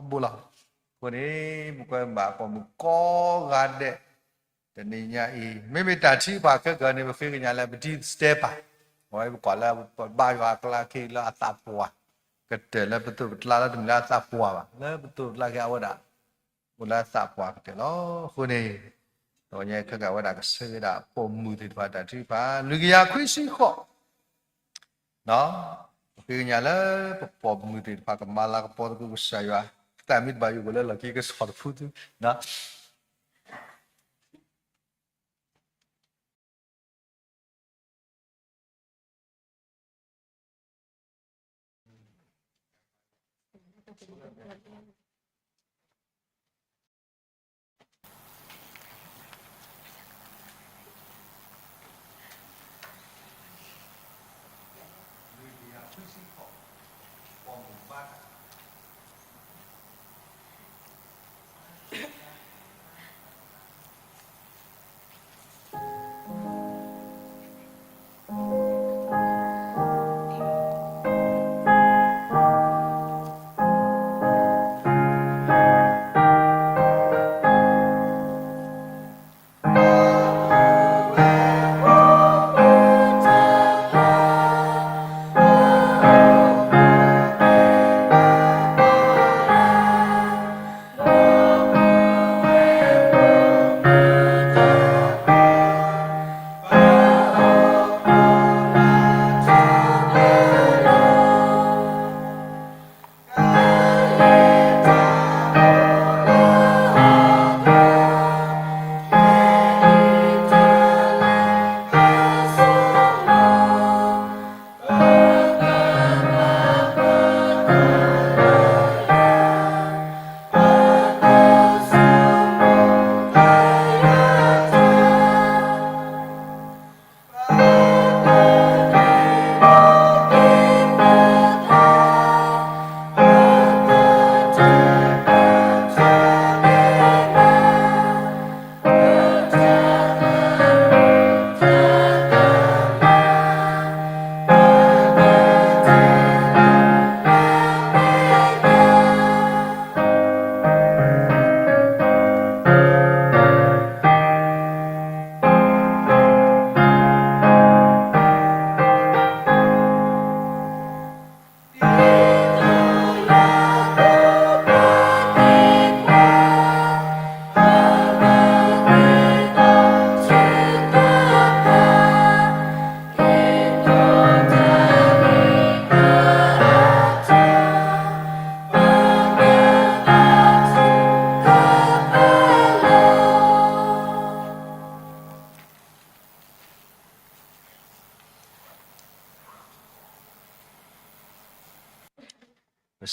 ဘိလီၤ. အဃိန့ၣ် ပကွဲမုာ်ဘၣ်ပိာ်မုၣ်ကိးဂၤဒဲး တနံၤညါအံၤ မ့မ့ၢ်တၢ်ထုကဖၣ်ခဲကနံၣ်န့ၣ် ပဃ့ကညးလၢပတံၤစတဲပၤ, အဝဲပကွၢ်လၢပဘါယွၤအကျါခဲအံၤလၢအသးပှၢ်ကတၢၢ် လၢပသိးပကျါလၢတမ့ၢ်လၢအသးပှၢ်ဘၣ်, လၢပသိးပကျါခဲအံၤအဝဲဒၣ် အိၣ်လၢအသးပှၢ်ကတၢၢ်လီၤ. အဃိန့ၣ် တဂီၤညါခဲကနံၣ်အဝဲဒၣ်ကဆၢဝဲဒၣ်ပိာ်မုၣ်သ့ၣ်တဖၣ်တၢ်ထုကဖၣ် လွံၢ်ကယၤခွံဆံဃိး ပဃ့ကညးလၢပပိာ်မုၣ်သ့ၣ်တဖၣ်ကမၤလၤကပီၤသကိးကစၢ်ယွၤ, သးမ့ၢ်တဘၣ်ယိၣ်ကလၢလီၢ်ခံကစီၣ်တဖုသု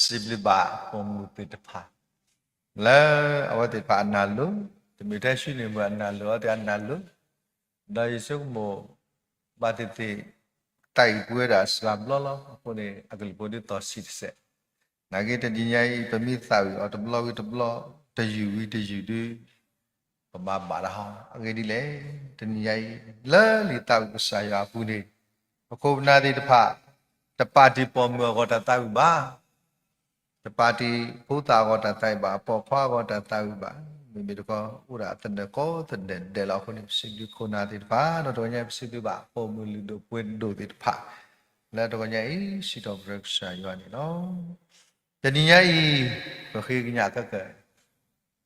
စံးဘျုးဘၣ်ပိာ်မုၣ်သ့ၣ်တဖၣ် လၢအဝဲသ့ၣ်တဖၣ်အနၢ်လိၤ, တမ့ၢ်ထဲဆူန့ၣ်မ့ၢ်အနၢ်လိၤ အဝဲသ့ၣ်အနၢ်လိၤ, ဒီးယဆိကမိၣ် ဘၣ်သ့ၣ်သ့ၣ် သးဝံၣ်ပှဲၤဒၣ်စှၤဘျီလီၤ. အဃိန့ၣ် အကလုၢ်ဖိဒ်သိးစံးတစဲး, နာ်က့တနံၤညါအံၤ ပမ့ၢ်သးဝံၣ်အီၤတဘျီဝံၤတဘျီ, တယုၢ်ဝံၤတယုၢ်ဒီး ပဘၣ်ဘၣ်တၢ်ဟီ အဂ့ၢ်ဒ်လဲၣ်, တနံၤညါအံၤ လၢလံာ်သးဝံၣ်ကစၢ်ယွၤအပူၤန့ၣ် ပခိၣ်ပနၢ်သ့ၣ်တဖၣ် တပာ်တ့ၢ်ပိာ်မုၣ်အဂီၢ်တၢ်သးဝံၣ်ဘၣ်, တပာ်တ့ၢ်ဖိသၣ်အဂီၢ်တၢ်သးဝံၣ်ဘၣ်, အပိာ်ခွါအဂီၢ်တၢ်သးဝံၣ်ဘၣ်, မ့မ့ၢ်တခီ အိၣ်ဒၣ်သနၢၣ်ကိးသနၢၣ်ဒဲးလီၤ. အဃိန့ၣ် ပစံးဘျုးခိၣ်နၢ်သ့ၣ်တဖၣ် ဒီးတနံၤညါအံၤ ပစံးဘျုးဘၣ်ပိာ်မုၣ်လုၢ်ဒိၣ်ပှ့ၤဒိၣ်သ့ၣ်တဖၣ် လၢတနံၤညါအံၤ စံးထီၣ်ပတြၢၤကစၢ်ယွၤန့ၣ်လီၤ. တနံၤညါအံၤ ပဃ့ကညးခဲကၢၣ်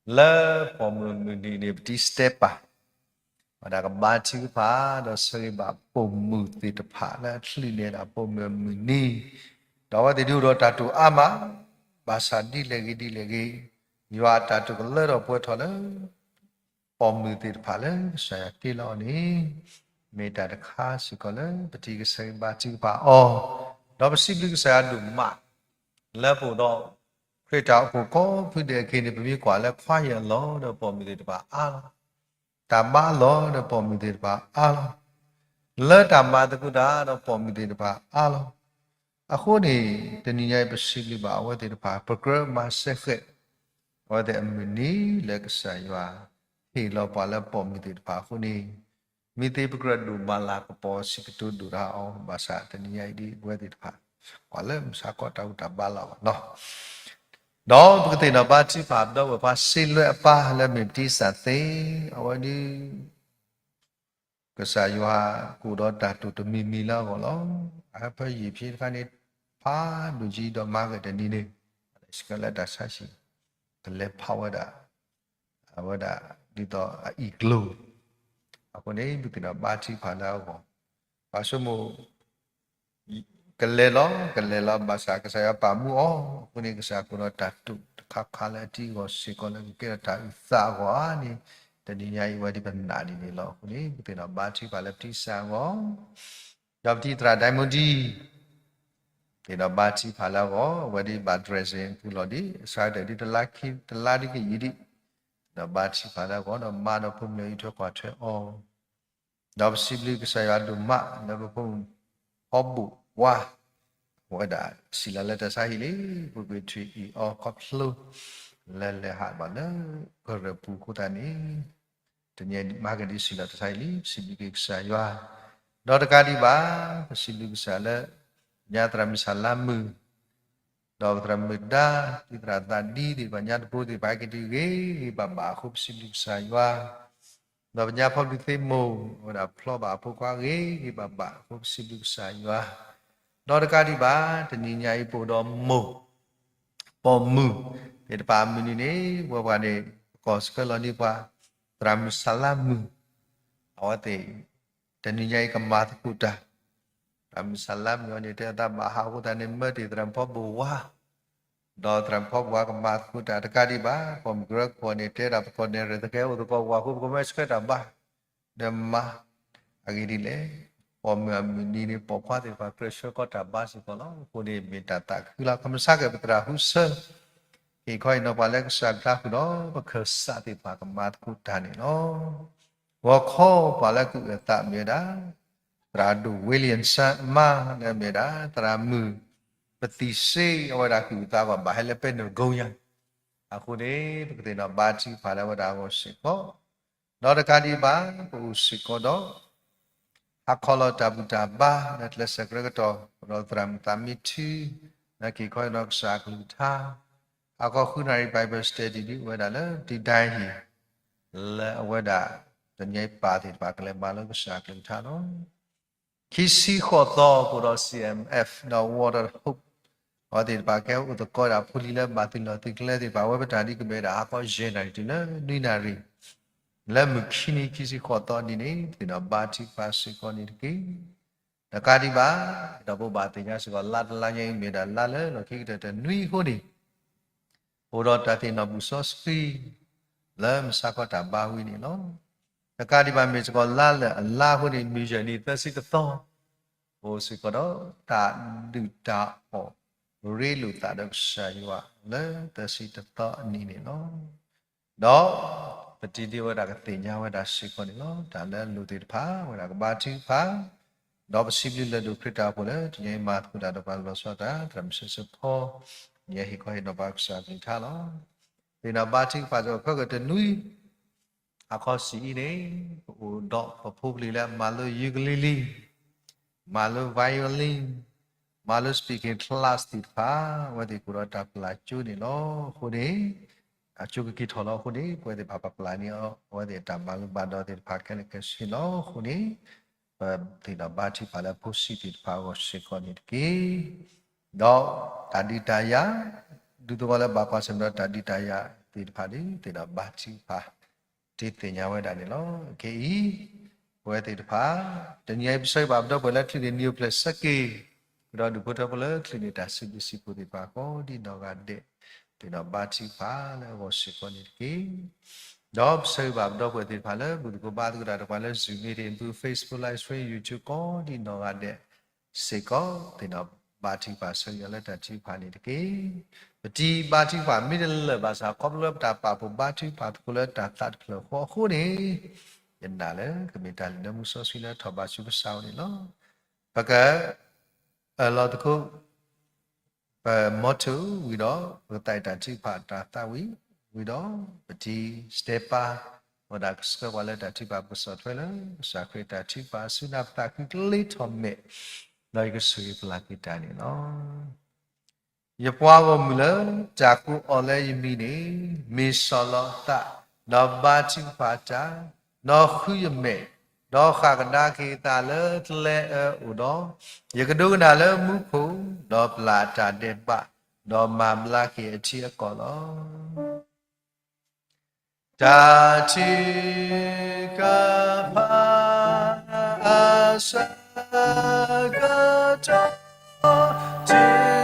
လၢပိာ်မုၣ်အမုၢ်နံၤန့ၣ် ပတံၤစတဲပၤ ဝဲဒၣ်ကဘါထုကဖၣ် ဒီးဆၢဂ့ၤဘၣ်ပိာ်မုၣ်သ့ၣ်တဖၣ်လၢအချုးန့ၢ်ဒၣ်ပိာ်မုၣ်အမုၢ်နံၤ, ဒီးအဝဲသ့ၣ်ဒုးအိၣ်ဒီးတၢ်တိာ်အါမး, ဘၣ်ဆၣ်ဒ်လဲၣ်ဂ့ၤဒ်လဲၣ်ဂ့ၤ, ယွၤအတၢ်တိာ်ကလၢထီၣ်ပှဲၤထီၣ်လၢ ပိာ်မုၣ်သ့ၣ်တဖၣ်လၢကစၢ်ယွၤတ့လီၤအီၤန့ၣ် မ့ၢ်တၢ်တခါစ့ၢ်ကီးလၢပတံၤကဆၢဂ့ၤဘါထုကဖၣ်အီၤ, ဒီးပစံးဘျုးကစၢ်ယွၤဒိၣ်မး လၢပအိၣ်ဒီး ခရံာ်တၢ်အိၣ်ဖှိၣ်ကိးဖုဒဲးအခံန့ၣ် ပမ့ၢ်ကွၢ်လၢ choir အလီၢ်ဒီး ပိာ်မုၣ်သ့ၣ်တဖၣ်အါလီၤ, တၢ်ဘါအလီၢ်ဒီးပိာ်မုၣ်သ့ၣ်တဖၣ်အါလီၤ, လၢတၢ်မၤသကိးတၢ်ဒီးပိာ်မုၣ်သ့ၣ်တဖၣ်အါလီၤ. အဃိန့ၣ် တနံၤညါအံၤ ပစံးဘျုးဘၣ်အဝဲသ့ၣ်တဖၣ် ပကြၢးမၤစဲဃဲး အဝဲသ့ၣ်အမုၢ်နံၤလၢကစၢ်ယွၤ ဟ့ၣ်လီၤပှၤလၢပိာ်မုၣ်သ့ၣ်တဖၣ်အဃိန့ၣ်, မ့ၢ်သ့ပကြၢးဒိၣ်မၤလၤကပီၤစံးကတိၤဒိၣ်တၢ်အီၤ ဘၣ်ဆၣ်တနံၤညါအံၤဒ်အဝဲသ့ၣ်တဖၣ် ပှၤလၢမုၢ်ဆါခီတၢ်ဘူၣ်တၢ်ဘါလီၤဘၣ်နီၤ, ဒီးပကသ့ၣ်နီၣ်ဘါထုကဖၣ် ဒီပုၢ်ဝဲၢ်ခွါစ့လွဲအပၢ်လၢမ့ၢ်ပတံၤစၢ်သ့, အဝဲဒၣ် ကစၢ်ယွၤကအိၣ်ဒီးတၢ်တိာ်တမံၤမံၤလၢအဂီၢ်လီၤ. အဟၢဖၢယံာ်ဖံးတခါန့ၣ် ဖးဒိၣ်ကံဒီးမၤကတနံၤန့ၣ် စကလၢတၢ်ဆါဟံၣ် ကလဲၤဖးဝဲဒၣ် အဝဲဒၣ်ဒ်သိးအအံၣ်ကျိၤ, အဃိန့ၣ် ပသ့ၣ်နီၣ်ဘါထုကဖၣ်လၢအဂီၢ်, ပှၤဆိကမိၣ် ကလဲၤလီၤ ကလဲၤလီၤ ဘၣ်ဆၣ်ကစၢ်ယွၤပာ်မူအီၤ, အဃိန့ၣ် ကစၢ်ယွၤကအိၣ်ဒီးတၢ်တိာ်တခါခါလၢအတံၤအဂီၢ်စ့ၢ်ကီးလၢကကဲထီၣ်တၢ်အုၣ်သးအဂီၢ်ဧါန့ၣ်, တနံၤညါအံၤဝဲဒၣ်ပနာ်န့ၣ်န့ၣ်လီၤ. အဃိန့ၣ် ပသ့ၣ်နီၣ်ဘါထုကဖၣ်လၢပတံၤစၢ်အဂီၢ်, ဒီးပတံၤသရၣ်ဒဲမူဒံ သ့ၣ်နီၣ်ဘါထုကဖၣ်လၢအဂီၢ်, အဝဲဒၣ်ဘၣ် dressing ပူၤလီၤဒံး အစှၤကတၢၢ်ဒ်တလါခံ တလါဒ်ကယံာ်ဒံး, ဒီးဘါထုကဖၣ်လၢအဂီၢ် ဒီးမါဒီးဖိမုၣ်အံးထွဲကွၢ်ထွဲအီၤ, ဒီးပစံးဘျုးကစၢ်ယွၤဒိၣ်မးလၢပဖိမုၣ် ဖီဘိၣ်ဝါ အဝဲဒၣ်စံးလီၤလၢတၢ်ဆါဟံၣ်လံ, ပူၤကွံာ်ထွံၣ်အံၤအီၤခီဖျိ လၢလဲၤဟးဘၣ်လၢကရၢၢ်ပူၤအဃိသတးန့ၣ်, တနံၤအံၤမၤကဒံးစံးလီၤတၢ်ဆါဟံၣ်လံ, ပစံးဘျုးက့ၤကစၢ်ယွၤ, ဒီးတကးဒံးဘၣ် ပစံးဘျုးကစၢ်လၢ ညါသရၣ်မုၣ်စၢ်လါမုၢ် ဒီးပသရၣ်မုၣ်ဒါ ဒ်သရၣ်သးဒံသ့ၣ်တဖၣ် ညါတဘိသ့ၣ်တဖၣ် ဟဲက့ၤတုၤဂ့ၤဂ့ၤဘၣ်ဘၣ်အဃိ ပစံးဘျုးကစၢ်ယွၤ, ဒီးပညါဖီဘျုးသ့ၣ်မိၢ် အဝဲဒၣ်ဖျီဘၣ်အဖိခွါဂ့ၤဂ့ၤဘၣ်ဘၣ်အဃိ ပစံးဘျုးကစၢ်ယွၤ, ဒီးတကးဒံးဘၣ် တနံၤညါအံၤပအိၣ်ဒီးမိၢ် ပိာ်မုၣ်သ့ၣ်တဖၣ်အမုၢ်နံၤန့ၣ် ပဝဲပှၤန့ၣ် ပကိးဆှၢလီၤဒံးပှၤ သရၣ်မုၣ်စၢ်လါမုၢ် အဝဲသ့ၣ် တနံၤညါအံၤကမၤသကိးတၢ်, သရၣ်မုၣ်စၢ်လါမုၢ်အံၤန့ၣ် တဲအသးဘၣ်ဟးအဃိသတးန့ၣ် မၢတ့ၢ်သရၣ်ဖီဘိၣ်ဝါ, ဒီးသရၣ်ဖီဘိၣ်ဝါကမၤသကိးတၢ်တကးဒံးဘၣ်, ပိာ်မုၣ်ကရၢခိၣ်န့ၣ် တဲဒၣ်ပကိးန့ၣ် ရဲၣ်သကဲအိၣ်သကိးဝၤအဃိ ပကမၢဆှၢတၢ်ဘါ ဒီးမၤ အဂ့ၢ်ဒ်လဲၣ်, ပိာ်မုၣ်အမုၢ်နံၤန့ၣ် ပိာ်ခွါသ့ၣ်တဖၣ်ကြၢးဆှၢကီးတၢ်ဘါစ့ၢ်ကီးလီၤ. အဃိန့ၣ် မ့ၢ်တၢ်သးခုလီၤ. ကမၤဆါက့ၤပသရၣ်ဟူဆၢ ဟ့ၣ်ခီအံၤနီၤ ပှၤလၢကစၢ်အကလုၢ်ကထါဃုာ်ဒီး ပခၢၣ်စးသ့ၣ်တဖၣ်ကမၤသကိးတၢ်န့ၣ်လီၤ. ဂီၤခီပှၤလၢကအုၣ်အသးမ့ၢ်ဝဲဒၣ် သရၣ်ဒိၣ် William Sharma လၢအမ့ၢ်ဝဲဒၣ် သရၣ်မုၣ် ပသံၣ်စ့ အဝဲဒၣ်ကအုၣ်အသးပှၤဘၣ်ဟဲလၢပဲနုာ်ကိညါ, အဃိန့ၣ် ပကသ့ၣ်နီၣ်ဘါထုကဖၣ်လၢအဝဲဒၣ်အဂီၢ်စ့ၢ်ကီး, ဒီးတကးဒံးဘၣ် ပအိၣ်စ့ၢ်ကီးဒီး ဟးခီလီၤတၢ်ဘူၣ်တၢ်ဘါ လၢကျဲးစၢးကရၢကတီၢ် ဒီးသရၣ်မုၣ်သးမံထူ လၢက့ၤခီအံၤနီၤကစၢ်အကလုၢ်ကထါ ဟါခီဃုနၣ်ရံၣ် Bible study ဒ်ဝဲဒၣ်လၢ ဒုၣ်ဒါဟံၣ် လၢအဝဲဒၣ် တနံၤအံၤပၢ်သ့ၣ်တဖၣ်ကလဲၤမၤလၢကစၢ်အကလုၢ်ကထါလီၤ. ခံဆံဃိးသီ ပအိၣ်ဒီး C M F ဒီး Water Hope အဝဲသ့ၣ်တဖၣ်ကဲအိၣ်သကိးဝဲဒၣ်ဖိလံၤလၢဘၣ်သုးလီၢ်သုးကျဲသ့ၣ်တဖၣ် အဝဲပတၢ်ဒ်ကမ့ၢ်ဝဲဒၣ် ဟါခီယဲၢ်နၣ်ရံၣ်တုၤလၢနွံနၣ်ရံၣ် လၢမုၢ်ခံနံၤခံဆံဃိးသီဒ်န့ၣ် ပသ့ၣ်နီၣ်ဘါထုကဖၣ်စ့ၢ်ကီးန့ၣ်တက့ၢ်. တကးဒံးဘၣ် ဒီးပဘၣ်သ့ၣ်ညါစ့ၢ်ကီး လါတလါညါအံၤမ့ၢ်ဒၣ်လါလၢလီၢ်ခံကတၢၢ်တနွံအဃိန့ၣ် အိၣ်ဒီးတၢ်သ့ၣ်နီၣ်ဘူၣ်စီဆှံ လၢမုၢ်ဆါခီတၢ်ဘါဝံၤန့ၣ်လီၤ. တကးဒံးဘၣ် မ့ၢ်စ့ၢ်ကီးလါလၢာ်အလါအဃိန့ၣ် မုၢ်ယဲၢ်နံၤသၢဆံတသီ အိၣ်စ့ၢ်ကီးဒီးတၢ်ဒုၣ်တၢ်အီၣ် ရ့လိာ်သးဒီးကစၢ်ယွၤလၢသၢဆံတသီအနံၤန့ၣ်လီၤ. ဒီးပတံၤဒ့ဝဲဒၣ်ကသ့ၣ်ညါဝဲဒၣ်စ့ၢ်ကီးန့ၣ်လီၤ. တၢ်လၢအလိၣ်သ့ၣ်တဖၣ် ဝဲဒၣ်ကဘါထုကဖၣ်, ဒီးပစံးဘျုးလၢဒိၣ်ခရံာ်တၢ်အိၣ်ဖှိၣ်လၢ တနံၤအံၤမၤသကိးတၢ်ဒီးပှၤလီၤဆီဒၣ်တၢ် တၢ်မုၢ်ဆ့ၣ်ဆ့ၣ်ဖိ, တနံၤအံၤဟ့ၣ်ခီဟ့ၣ်နီၤပှၤကစၢ်အကလုၢ်ကထါလီၤ. သ့ၣ်နီၣ်ဘါထုကဖၣ်စ့ၢ်ကီး ဖဲကတနွံ အခီၣ်ဆံးအံၤန့ၣ် ပအိၣ်ဒီးပဖိပလံၤလၢအမၤလိukulele, မၤလိviolin, မၤလိspeaking classသ့ၣ်တဖၣ်, အဝဲသ့ၣ်ကအိၣ်ဒီးတၢ်ပျၢ်ကၠိန့ၣ်လီၤ. အဃိန့ၣ် အကၠိကက့ၤထီၣ်လီၤ. အဃိန့ၣ် ပဝဲသ့ၣ်တဖၣ်ပပျၢ်န့ၢ်အီၤ အဝဲသ့ၣ်အတၢ်မၤလိဘၣ်ဒီးသ့ၣ်တဖၣ်ခဲလၢာ်ခဲဆ့လီၤ. အဃိန့ၣ် ပသ့ၣ်နီၣ်ဘါထုကဖၣ်လၢအဖိဆံးသ့ၣ်တဖၣ်အဂီၢ်စ့ၢ်ကီးန့ၣ်တက့ၢ်. ဒီးတၢ်ဒုးတၢ်ယၤ, ဒူသဝီလၢဘၣ်ကွၢ်ဆၢၣ်မဲာ်ဒီးတၢ်ဒုးတၢ်ယၤသ့ၣ်တဖၣ်န့ၣ် သ့ၣ်နီၣ်ဘါထုကဖၣ် တ့သ့ၣ်ညါဝဲဒၣ်န့ၣ်လီၤ. ခဲအံၤ ပဝဲသ့ၣ်တဖၣ် တနံၤအံၤ ပဆၢဂ့ၤဘၣ်ပဒီပုၢ်ဝဲၢ်လၢချံးန့ၣ် နံၣ်အိၣ်ဖျဲၣ်ဆၢက့ၤ, ဒီးဒူၣ်ဖိထၢဖိလၢချံးန့ၣ် တၢ်စံးဘျုးစံးဖှိၣ်သ့ၣ်တဖၣ်ကိးဒံးနီၢ်ဂၤဒဲး, သ့ၣ်နီၣ်ဘါထုကဖၣ်လၢအဂီၢ်စ့ၢ်ကီးန့ၣ်တက့ၢ်. ဒီးပဆၢဂ့ၤဘၣ်ပဒီပုၢ်ဝဲၢ်သ့ၣ်တဖၣ်လၢ ဘူၣ်သကိးဘါသကိးတၢ်ဒီးပှၤလၢ Zoom meeting ပူၤ Facebook live stream YouTube ကိးဒံးနီၢ်ဂၤဒဲးစ့ၢ်ကီး သ့ၣ်နီၣ်ဘါထုကဖၣ်ဆၢဂ့ၤအီၤလၢတၢ်ထုကဖၣ်န့ၣ်တက့ၢ်. ပတံၤဘါထုကဖၣ်မ့ၢ်တလၢာ်ဘၣ်ဆၣ် ခီဖျိလၢပတၢ်ပာ်ဖှိၣ်ဘါထုကဖၣ်သကိးလၢတၢ်သးတဖျၢၣ်ဃီအဃိန့ၣ် ယနာ်လၢကမ့ၢ်တၢ်လၢာ်လၢမူစီဆှံလၢထီၣ်ဘၣ်ဆူကစၢ်အအိၣ်န့ၣ်လီၤ. ပက အၢၣ်လီၤသကိး ပ motto ဝံၤဒီး ပကသးအံၤတၢ်ထုကဖၣ်တၢ်သးဝံၣ်ဝံၤဒီး ပတံၤ Stepper ဝဲဒၣ်ကဆှၢပှၤလၢတၢ်ထုကဖၣ် ပကဆီၣ်ထွဲလၢ ကစၢ်ခရံာ်တၢ်ထုကဖၣ်ဆူနၢ်ပသးခုကလ့ထီၣ်မဲာ်, ဒီးယကဆိၣ်ဂ့ၤပလၢ်က့ၤတၢ်န့ၣ်လီၤ. ယပှၤဂီၢ်မုၢ်လၢ တၢ်ကိးအီၤလၢယမံၤန့ၣ် မ့ၢ်စီၤလီၤအသး, ဒီးဘါထုကဖၣ်တၢ်, ဒီးဃုယမဲာ်, ဒီးဃၣ်ကဒါက့ၤအသးလၢကျဲအၢအိၣ်ဒီး, ယကဒိကနၣ်လၢမူခိၣ်, ဒီးပျၢ်အတၢ်ဒဲးဘး, ဒီးမၤဘျါက့ၤအထံအကီၢ်လီၤ. တၢ်ထုကဖၣ်အဆၢကတီၢ် ထုကဖၣ်ဃ့ယၤ လၢဟီၣ်ခိၣ်လီၤ. ဒုးတီၤ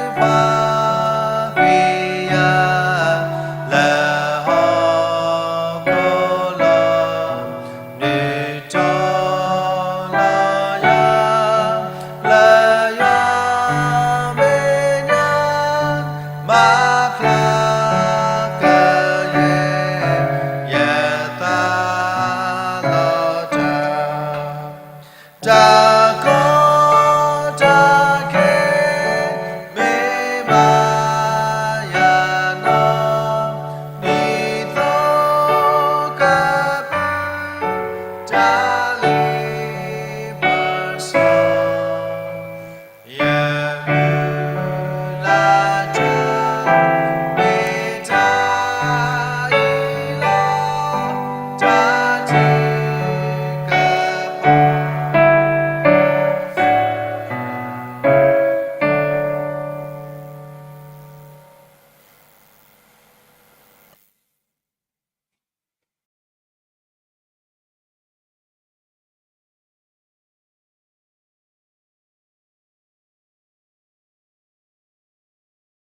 လီၤယၤ လၢယွၤမဲာ်ညါ မၤဖျါကယဲၢ် ယသးလီၤတၢ် တၢ်ကီတၢ်ခဲ မ့ၢ်ဘၣ်ယၤနီၢ် ဒ်သိးကပူၤ တၢ်လ့ပစီ ယမုၢ်လၢ်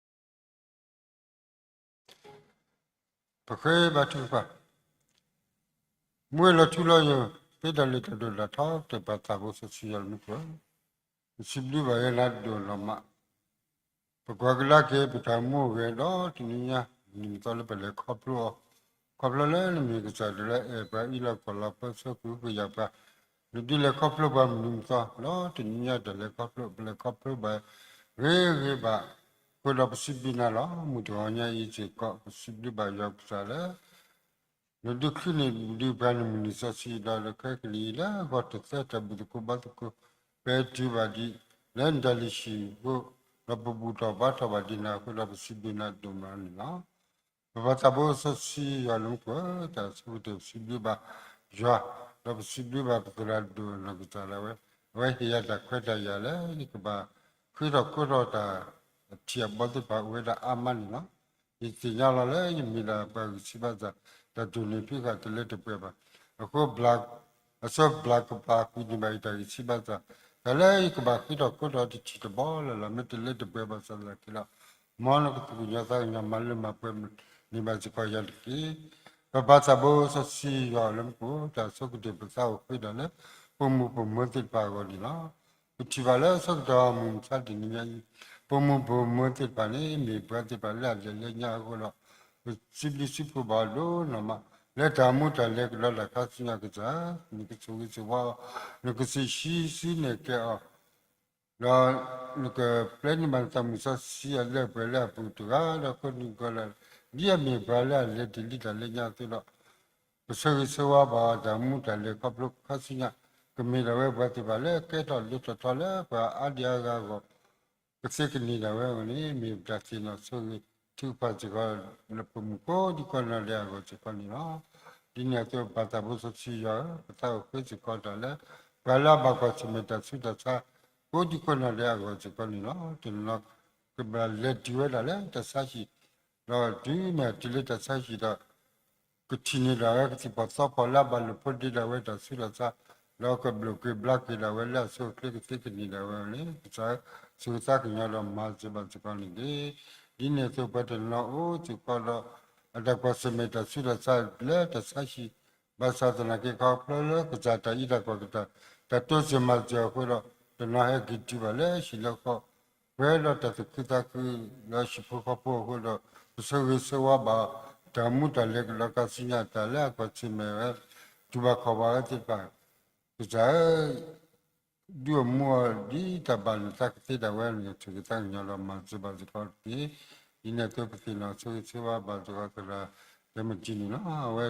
တၢ် မ့ၢ်တၢ်အံၤလီၤ တၢ်ထုကဖၣ်ပဃ့ဘါထုကဖၣ်. မူဝဲလီၤထူလီၤယိာ် ဖဲတၢ်လ့ၤတၢ်ဒိၣ်တၢ်ထီ ပှၤသးဘိစီဆှံယွၤလၢမူခိၣ်, ပစံးဘျုးဘၣ်ယဲနၤဒိၣ်နီၢ်မး, ပကွၢ်ကဒါက့ၤ ပတၢ်မူအိၣ်ဂဲၤဒီးတနံၤညါ မုၢ်နံၤမုၢ်သီလၢပလဲၤခီဖျိအီၤ, ခီဖျိလၢနမ့ၢ်ကစၢ်ဒၣ်လၢအဲၣ်ပှၤအံးလီၤကွၢ်လီၤပၢဆှၢကွံာ်ပယၢ်ပှၤ, နဒုးလဲၤခီဖျိပှၤမုၢ်နံၤမုၢ်သီ ဒီးတနံၤညါတၢ်လဲၤခီဖျိ ပလဲၤခီဖျိဘၣ် ဂ့ၤဂ့ၤဘၣ်, အဃိဒီးပစံးဘျုးနၤလီၤ. မုၢ်တဂီၤညါအံၤစ့ၢ်ကီး ပစံးဘျုးဘၣ်ယွၤကစၢ်လၢ နဒုးခုန့ၢ်ဒုးပှၤန့ၣ် မုၢ်နံၤစီဆှံဒီး လၢခဲကနံၣ်အံၤလၢအဂီၢ်တသၢတၢ်ဘူၣ်သကိးဘါသကိး ပတုၤဘၣ်ဒံး လၢနတၢ်လုၢ်ဟံၣ်အဃိ, ဒီးပဘူၣ်ထီၣ်ဘါထီၣ်ဘၣ်ဒံးနၤအဃိဒီး ပစံးဘျုးနၤဒိၣ်မးန့ၣ်လီၤ. ပပၢ်သးဘိစီဆှံယွၤလၢမူခိၣ်ဧၢ, တၢ်ဆိကတၢၢ်ပစံးဘျုးဘၣ်ယွၤ, ဒီးပစံးဘျုးဘၣ်ပသရၣ်ဒိၣ်နီၢ်ကစၢ်ဒၣ်ဝဲ, အဝဲဟ့ၣ်ယၤတၢ်ခွဲးတၢ်ယာ်လၢ ယကဘၣ်ဃ့ထီၣ်ကိးထီၣ်တၢ် အထံၣ်အဘီသ့ၣ်တဖၣ်အိၣ်ဝဲဒၣ်အါမးန့ၣ်လီၤ. ယသ့ၣ်ညါလီၤလၢယမ့ၢ်ဒၣ်ပှၤဂံၢ်ဆံးဘါစၢ်, တၢ်တိၢ်န့ၢ်ဖံးဃာ်တလၢတပှဲၤဘၣ်. အဃိ အဆိဘျးကပာ်ကွံာ်န့ၢ်ဘၣ်ယတၢ်ဂံၢ်ဆံးဘါစၢ်, တၢ်လၢယကဘၣ်ဃ့ထီၣ်ကိးထီၣ်တထံၣ်တဘီလၢ်လၢ် မ့ၢ်တလၢတပှဲၤဘၣ်ဆၣ်သနာ်က့ဒီး, မ်နကသးကညီၤသးကညီၤမၤလၢမၤပှဲၤန့ၢ်ဘၣ်စ့ၢ်ကီးယၤတက့ၢ်. ပပၢ်သးဘိစီဆှံယွၤလၢမူခိၣ်, တၢ်ဆိကတၢၢ်ပသးအိၣ်ဃ့ဒီးလၢ ပမိၢ်ပမၢသ့ၣ်တဖၣ်အဂီၢ်န့ၣ်လီၤ. ပထံၣ်ဘၣ်လၢဆၢကတီၢ်မုၢ်မဆါတနံၤညါအံၤ, ပိာ်မုၣ်ပိာ်မၢၤသ့ၣ်တဖၣ်န့ၣ် မ့ၢ်ပှၤသ့ၣ်တဖၣ်လၢအလဲၤလၢညါအဃိဒီး ပစံးဘျုးစံးဖှိၣ်ဘၣ်အီၤဒိၣ်နီၢ်မး လၢတၢ်မူတၢ်လဲၤကဒီးတၢ်ခါဆူညါကစၢ်, နကဆိၣ်ဂ့ၤဆိၣ်ဝါအီၤ, နကစံးဆှံစုနဲၣ်ကဲအီၤ ဒီးနကပျဲန့ၢ်ဘၣ်နသးမုၢ်စီဆှံအလၢပှဲၤလၢအပူၤတဂၤဒီးကိးဒံကိးဂၤ, ဒ်အမ့ၢ်ပှၤလၢအလဲၤတ့ၢ်လံတၢ်လၢညါအသိးဒီး ပဆိၣ်ဂ့ၤဆိၣ်ဝါဘၣ်အီၤတၢ်မူတၢ်လဲၤခီဖျိခါဆူညါ, ကမ့ၢ်ဒၣ်ဝဲပှၤသ့ၣ်တဖၣ်လၢကဲထီၣ်လၢထီၣ်ထီလၢပှၤအါဒံအါဂၤအဂီၢ် ကသ့ကန့ၢ်ဒၣ်ဝဲအဂီၢ်န့ၣ် မ့ၢ်ပတၢ်သ့ၣ်နီၣ်ဆိၣ်ဂ့ၤထုကဖၣ်စ့ၢ်ကီး လၢပမူၢ်ကိးဒံကိးနီၢ်ဒဲးအဂီၢ်စ့ၢ်ကီးန့ၣ်လီၤ. ဒ်န့ၣ်အသိးပၢ်သးဘိစီဆှံယွၤဧၢ, ပသးအိၣ်ဃ့စ့ၢ်ကီးတၢ်လၢ ပှၤလၢအဘၣ်ကွၢ်ဆၢၣ်မဲာ်တၢ်ဆူးတၢ်ဆါ ကိးဒံကိးနီၢ်ဒဲးအဂီၢ်စ့ၢ်ကီးန့ၣ်လီၤ. တနီၤနီၤ ကဘၣ်လဲၤတုၤဝဲဒၣ်လၢတၢ်ဆါဟံၣ် ဒီးတုၤမ့ၢ်အတုၤလၢတၢ်ဆါဟံၣ်ဒီး ကထံၣ်န့ၢ်ဒၣ်ဝဲကသံၣ်ဖီၣ်သီဖီၣ်လၢအဘၣ်လိာ်ဖိးဒ့ဒၣ်ဝဲတၢ်ဆူးတၢ်ဆါ, ဒီးကဘျိၣ်က့ၤဘျါက့ၤဒၣ်ဝဲလၢအဆိအချ့ကသ့ကန့ၢ်ဒၣ်ဝဲန့ၣ် ကစၢ်ဧၢ, ဆိၣ်ဂ့ၤသးကညီၤဒီးမၤစၢၤဘၣ်စ့ၢ်ကီးန့ၣ်တက့ၢ်. ဒ်န့ၣ်အသိးပှၤတနီၤနီၤအိၣ်စ့ၢ်ကီးဒီး အတၢ်ကွၢ်ဆၢၣ်မဲာ်တၢ်ဆူးတၢ်ဆါလၢတၢ်ဆါဟံၣ်, ဘၣ်ဆၣ်သနာ်က့ခီဖျိလၢကစၢ်တၢ်အံးတၢ်ကွၢ်ကတၢၢ် တၢ်တိစၢၤမၤစၢၤအဃိဒီး တနီၤဟဲက့ၤတုၤဘၣ်လၢဟံၣ်လၢဃီ ပှဲၤဒီးတၢ်သူၣ်ခုသးခုလၢဟံၣ်ဖိဃီဖိအဃိဒီး ပဆိၣ်ဂ့ၤဆိၣ်ဝါဘၣ် တၢ်မူတၢ်လဲၤကဒီးခါဆူညါတၢ်လၢအကွၢ်ဆၢၣ်မဲာ်ဝဲ တူၢ်ဘၣ်ခီၣ်ဘၣ်ဝဲသ့ၣ်တဖၣ်, ကစၢ်ဧၢ, ဒုးအိၣ်မူအီၤဒ်တၢ်ဘၣ်နသးကသ့ဒၣ်ဝဲန့ၣ် ဆိၣ်ဂ့ၤသးကညီၤဒီးမၤစၢၤဘၣ်စ့ၢ်ကီးတက့ၢ်. ဒ်န့ၣ်အသိးပသ့ၣ်နီၣ်ဆိၣ်ဂ့ၤဆိၣ်ဝါဘၣ်စ့ၢ်ကီးသရၣ် တဲမတံန့ၣ်လီၤ. အဝဲ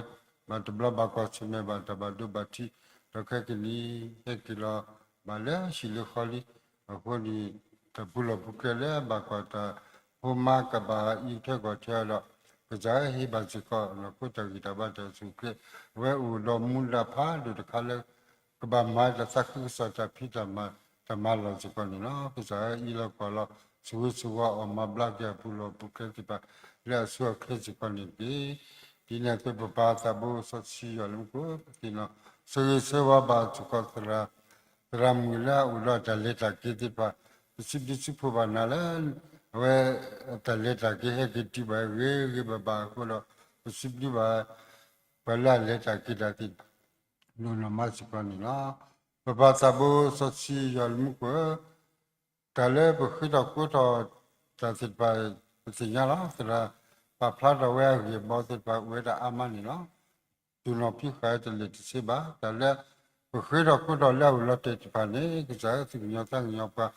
ဘၣ်တဘျီဘၣ်ကွၢ်ဆၢၣ်မဲာ်ဘၣ်တၢ်ဘၣ်ဒိဘၣ်ထံး ဒီးခဲကနံၣ်အံၤ ဟဲက့ၤလီၤဘၣ်လၢဟံၣ်လၢဃီလံ. အဃိန့ၣ် တၢ်ပူၤလီၢ်ပူၤကျဲလၢအဘၣ်ကွၢ်တၢ်ဖိမါကဘၣ်အံးထွဲကွၢ်ထွဲအီၤဒီး ကစၢ်ဧၢဟ့ၣ်ဘၣ်စ့ၢ်ကီး လီၢ်ခိတၢ်ဂံၢ်တၢ်ဘါတၢ်အိၣ်ဆူၣ်အိၣ်ချ့ အဝဲအိၣ်ဒီးမူဒါဖးဒိၣ်တခါလၢ ကဘၣ်မၤတၢ်သးခုကစီၣ်တၢ်ဖံးတၢ်မၤတၢ်မၤလီၢ်စ့ၢ်ကီးန့ၣ်လီၤ. ကစၢ်ဧၢအံးလီၤကွၢ်လီၤ ဆိၣ်ဂ့ၤဆိၣ်ဝါအီၤ မၤဘျါက့ၤအပူၤလီၢ်ပူၤကျဲသ့ၣ်တဖၣ် လၢအဆိအချ့စ့ၢ်ကီးန့ၣ်တက့ၢ်. ဒ်န့ၣ်အသိးပပၢ်သးဘိစီဆှံယွၤလၢမူခိၣ် ပသ့ၣ်နီၣ် ဆိၣ်ဂ့ၤဆိၣ်ဝါဘၣ်စ့ၢ်ကီးသရၣ် သရၣ်မုၣ်လၢအအိၣ်ဒီးတၢ်လဲၤတၢ်က့ၤသ့ၣ်တဖၣ် ပစံးဘျုးစံးဖှိၣ်ဘၣ်နၤလၢ အဝဲ တၢ်လဲၤတၢ်က့ၤဟဲက့ၤတုၤဘၣ်ဂ့ၤဂ့ၤဘၣ်ဘၣ်အဃိဒီး ပစံးဘျုးဘၣ် ပှၤလၢအလဲၤတၢ်က့ၤတၢ်သ့ၣ်တဖၣ် ဒိၣ်နီၢ်မးစ့ၢ်ကီးန့ၣ်လီၤ. ပပၢ်သးဘိစီဆှံယွၤလၢမူခိၣ်ဧၢ, တၢ်လၢပဃ့ထီၣ်ဃိထီၣ်တၢ်သ့ၣ်တဖၣ် ပသ့ၣ်ညါလီၤ. သရၣ်ပာ်ဖျါထီၣ်ဝဲအဂ့ၢ်အဘီသ့ၣ်တဖၣ်အိၣ်ဝဲဒၣ်အါမးန့ၣ်လီၤ. တူၢ်နီၣ်ဖံးဃာ်တလၢာ်တဆ့ဘၣ် တၢ်လၢပဃ့ထီၣ်ဃိထီၣ်လၢအအိၣ်လီၤတဲာ်သ့ၣ်တဖၣ်န့ၣ် ကစၢ်ဧၢ သူၣ်ကညီၤသးကညီၤပှၤ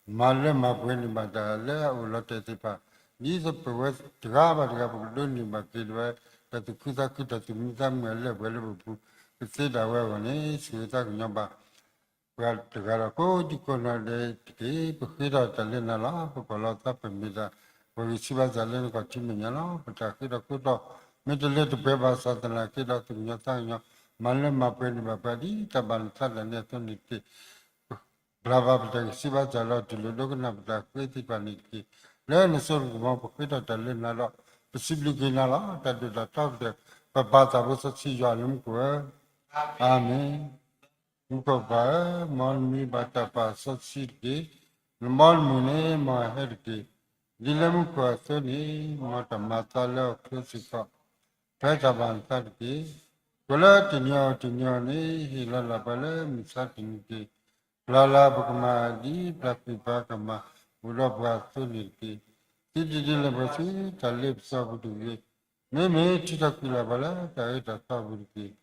မၤလၢမၤပှဲၤန့ၢ်ဘၣ်တၢ်လၢအအိၣ်လီၤတဲာ်သ့ၣ်တဖၣ် ဒ်သိးပဝဲတဂၤဘၣ်တဂၤ ပကဒိးန့ၢ်ဘၣ်က့ၤဒၣ်ဝဲ တၢ်သူၣ်ခုသးခု တၢ်သူၣ်မံသးမုာ်အလၢပှဲၤလၢပပူၤ ကသ့ဒၣ်ဝဲအဂီၢ်န့ၣ် ဆိၣ်ဂ့ၤသးကညီၤဘၣ် ပှၤတဂၤဒီးကိးဒံကိးနီၢ်ဒဲးတက့ၢ်. ပဃ့ထီၣ်တၢ်လၢနၤလီၤ. ပကိးလီၤသးပမ့ၢ်ဒၣ် ပှၤဂံၢ်ဆူၣ်ဘါစၢ်လၢနခီၣ်ထံးမဲာ်ညါလီၤ. ပတၢ်ဃ့ထီၣ်ဃိထီၣ် မ့ၢ်တလၢတပှဲၤဘၣ်ဆၣ်သနာ်က့ဒီး သူၣ်ကညီၤသးကညီၤ မၤလၢမၤပှဲၤန့ၢ်ဘၣ်ပှၤဒ်တၢ်ဘၣ်နသးဒၣ်နဲအသိးန့ၣ်တက့ၢ်. ပျၢ်ဘၣ်ပတၢ်ဂံၢ်ဆူၣ်ဘါစၢ်ဒီး တူၢ်လိာ်ဒိကနၣ်ပတၢ်ဃ့သ့ၣ်တဖၣ်န့ၣ်တက့ၢ်. လၢနစိတကမီၤ ပဃ့ထီၣ်တၢ်လၢနၤဒီး ပစံးဘျုးက့ၤနၤလီၤ. တၢ်ဒိၣ်တၢ်ထီကတၢၢ် ပပၢ်သးဘိစီဆှံယွၤလၢမူခိၣ်ဧၢ, အၤမ့ၣ်. မူခိၣ်ပၢ်ဧၢ, မ်နမံၤဘၣ်တၢ်ပာ်စီဆှံတက့ၢ်. နဘီနမုၢ်န့ၣ် မ်အဟဲတက့ၢ်. ဒ်လၢမူခိၣ်အသိးန့ၣ် မ်တၢ်မၤသးလၢဟီၣ်ခိၣ်စ့ၢ်ကီး ဖဲတၢ်ဘၣ်နသးတက့ၢ်. ကိးလၢတနံၤအံၤတနံၤအံၤန့ၣ် ဟ့ၣ်လီၤလၢပှၤလၢမုၢ်ဆါတနံၤတက့ၢ်. ပျၢ်လၢပကမၤဒ်ပျၢ်ကွံာ်ပှၤကမၤအိၣ်ဒီးပှၤအသိးန့ၣ်တက့ၢ်. သုတဒုးလဲၤပှၤဆူတၢ်လ့ပစီပူၤတဂ့ၤ. မ့မ့ၢ်ထုးထီၣ်ကွံာ်လၢပှၤလၢတၢ်အၢတၢ်သီပူၤတက့ၢ်.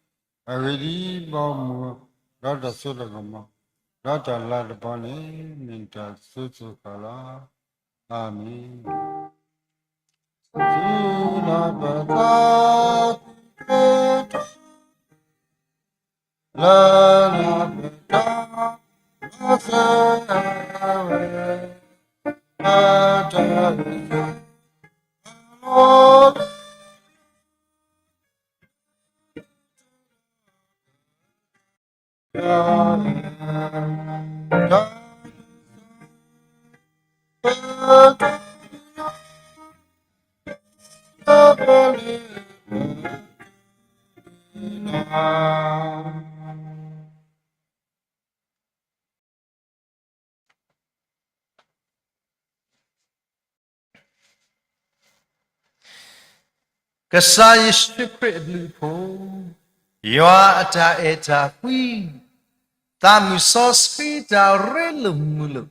အဂ့ၢ်ဒ်အံၤ, ဘီမုၢ်ဒီးတၢ်စိတၢ်ကမီၤ ဒီးတၢ်လၤတဘီန့ၣ် မ့ၢ်တၢ်စိစ့ၢ်ကီးလီၤ. အၤမ့ၣ်. စံးလီၤပသး လၢနပတၢ်မၤစၢၤဝဲ တၢ်တၢ်လီၤ ကစၢ်ယ့ၣ်ၡူးခရံာ်အဘျုးအဖှိၣ်, ယွၤအတၢ်အဲၣ်တၢ်ကွံ, သးမုၢ်စီဆှံတၢ်ရ့လိာ်မုာ်လိာ်,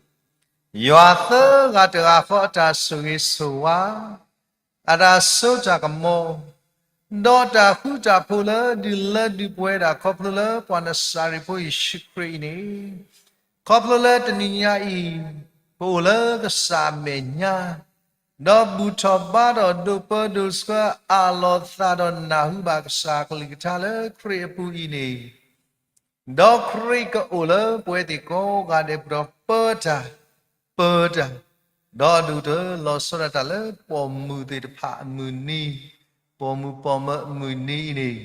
ယွၤသၢဂၤတဂၤဃီအတၢ်ဆိၣ်ဂ့ၤဆိၣ်ဝါ, အတၢ်စိတၢ်ကမီၤ, ဒီးတၢ်ဃူတၢ်ဖိးလၢဒုးလၢဒုးပှဲၤဒၣ်ခီဖျိလၢပှၤနစၤရ့းဖိယ့ၣ်ၡူးခရံာ်အံၤန့ၣ်, ခီဖျိလၢတနံၤညါအံၤ, ပအိၣ်လၢကစၢ်အမဲာ်ညါ, ဒီးဘူၣ်ထီၣ်ဘါထီၣ်ဒိၣ်ပၢဒိၣ်ဆှၢအးလီၤသးဒီးနၢ်ဟူဘၣ်ကစၢ်အကလုၢ်ကထါလၢခရံာ်အပူၤအံၤန့ၣ်, ဒီးခရံာ်ကအိၣ်လၢပဝဲသ့ၣ်ကိးဂၤဒဲးပူၤဒီးပၢတၢ်, ပၢတၢ်, ဒီးအဒိၣ်ကတၢၢ်လီၤဆီဒၣ်တၢ်လၢပိာ်မုၣ်သ့ၣ်တဖၣ်အမုၢ်နံၤ, ပိာ်မုၣ်ပိာ်မၢၤအမုၢ်နံၤအံၤန့ၣ်,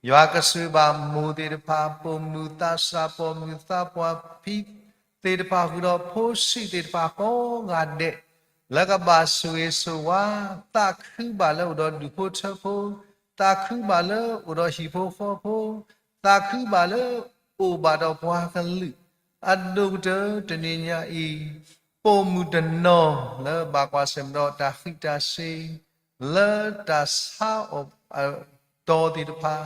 ယွၤကဆိၣ်ဂ့ၤဘၣ်မိၢ်သ့ၣ်တဖၣ်, ပိာ်မုၣ်သးစၢ်, ပိာ်မုၣ်သးပှၢ်ဖံသ့ၣ်တဖၣ်ဃုာ်ဒီးဖိဆံးသ့ၣ်တဖၣ်ကိးဂၤဒဲး, လၢကဘၣ်ဆိၣ်ဂ့ၤဆိၣ်ဝါ, သးခုဘၣ်လၢအိၣ်ဒီးဒူၣ်ဖိထၢဖိ, သးခုဘၣ်လၢအိၣ်ဒီးဟံၣ်ဖိဃီဖိ, သးခုဘၣ်လၢအိၣ်ဘၣ်ဒီးပှၤကလုာ်, အဒိၣ်ကတၢၢ်တနံၤညါအံၤ, ပိာ်မုၣ်တနီၤလၢဘၣ်ကွၢ်ဆၢၣ်မဲာ်ဒီးတၢ်ဃံးတၢ်စ့ၤ, လၢတၢ်ဆါအီၣ်အတီသ့ၣ်တဖၣ်,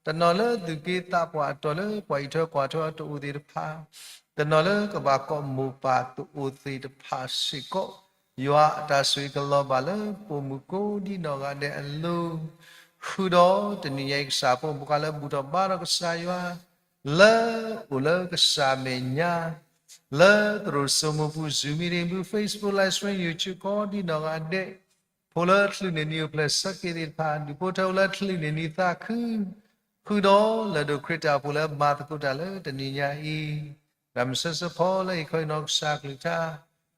တနီၤလၢသူၣ်က့သးပှၢ်အတီလၢပှၤအံးထွဲကွၢ်ထွဲအတအိၣ်သ့ၣ်တဖၣ်, တနီၤလၢကဘၣ်ကိးမိၢ်ပၢ်တအိၣ်သ့ၣ်တဖၣ်စ့ၢ်ကီး, ယွၤအတၢ်ဆိၣ်ဂ့ၤကလီၤဘၣ်လၢပိာ်မုၣ်ကိးဒံနီၢ်ဂၤဒဲးအလိၤ, ဃုာ်ဒီးတနံၤညါအံၤကစၢ်ဖိမုၣ်ခွါလၢဘူၣ်ထီၣ်ဘါထီၣ်ကစၢ်ယွၤ, လၢအိၣ်လၢကစၢ်မဲာ်ညါ, လၢသရိာ်စိမိၢ်ပူၤ Zoom meeting ပူၤ Facebook live stream YouTube ကိးဒံနီၢ်ဂၤဒဲး, ဖိလၢအချုးန့ၢ်နံၤအိၣ်ဖျဲၣ်ဆၢက့ၤသ့ၣ်တဖၣ်, ဒူၣ်ဖိထၢဖိလၢအချုးန့ၢ်နံၤသးခု, ဃုာ်ဒီးလဲၤဒိးခရံာ်တၢ်အိၣ်ဖှိၣ်လၢမၤသကိးတၢ်လၢတနံၤညါအံၤ, တၢ်မုၢ်ဆၢဆၢဖီလၢဟ့ၣ်ခီဟ့ၣ်နီၤကစၢ်ကလုၢ်ကထါ,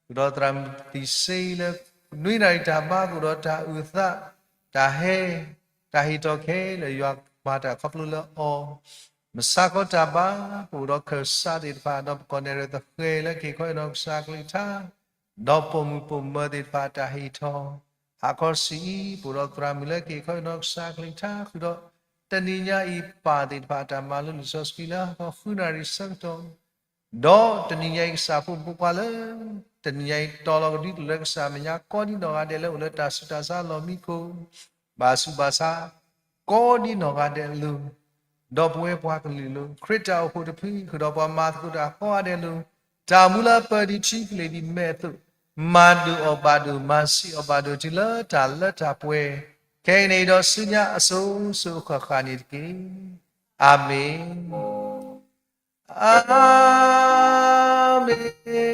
ဃုာ်ဒီးသရၣ်မုၣ်သံၣ်စ့လၢ နွံနၣ်ရံၣ်တၢ်ဘါကအိၣ်ဒီးတၢ်အုၣ်သး, တၢ်ဟဲ, တၢ်ဟ့ၣ်ထီၣ်ခဲလၢာ်ယွၤမၤတၢ်ခီဖျိလၢအီၤ, မုၢ်ဆါခီတၢ်ဘါ, ပအိၣ်ဒီးခၢၣ်စးသ့ၣ်တဖၣ်, ဒီးပကီၢ်နဲၣ်ရွဲၣ်သဃဲၤလၢကဟ့ၣ်ခီဟ့ၣ်နီၤကစၢ်ကလုၢ်ကထါ, ဒီးပိာ်မုၣ်ပိာ်မၢၤသ့ၣ်တဖၣ်တၢ်ဟ့ၣ်ထီၣ်, ဟးခီဆံးအံၤ ပအိၣ်ဒီးသရၣ်မုၣ်လၢကဟ့ၣ်ခီဟ့ၣ်နီၤကစၢ်ကလုၢ်ကထါ, ဃုာ်ဒီးတနံၤညါအံၤပၢ်သ့ၣ်တဖၣ် တၢ်မၤလိလံာ်စီဆှံလၢဟါခီဃုနၣ်ရံၣ်ဆၢကတီၢ်, ဒီးတနံၤညါအံၤကစၢ်ဖိမုၣ်ဖိခွါလၢ တနံၤညါအံၤတီၤလီၤကဒံကလုာ်လၢကစၢ်မဲာ်ညါ ကိးဒံနီၢ်ဂၤဒဲးလၢအိၣ်လၢတၢ်ဆူးတၢ်ဆါလီၢ်မံခိၣ်, ဘၣ်ဆူးဘၣ်ဆါ, ကိးဒံနီၢ်ဂၤဒဲးအလိၤ, ဒီးပဝဲပှၤကလုာ်အလိၤ, ခရံာ်တၢ်အိၣ်ဖှိၣ်တဖု ဃုာ်ဒီးပှၤမၤသကိးတၢ်ကိးဂၤဒဲးအလိၤ, တၢ်မူလၢပၢၢ်ဒံးထံကလ့ၢ်ဒံးမဲာ်အသိး, မၤဒိၣ်အီၤဘၣ်ဒိၣ် မၤဆံးအီၤဘၣ်ဒိၣ်တုၤလၢတၢ်လၢတၢ်ပှဲၤ, ခဲအံၤန့ၣ်ဒီးဆူညါအစိၤစိၤအဃၣ်ဃၣ်န့ၣ်တက့ၢ်. အၤမ့ၣ်. အၤမ့ၣ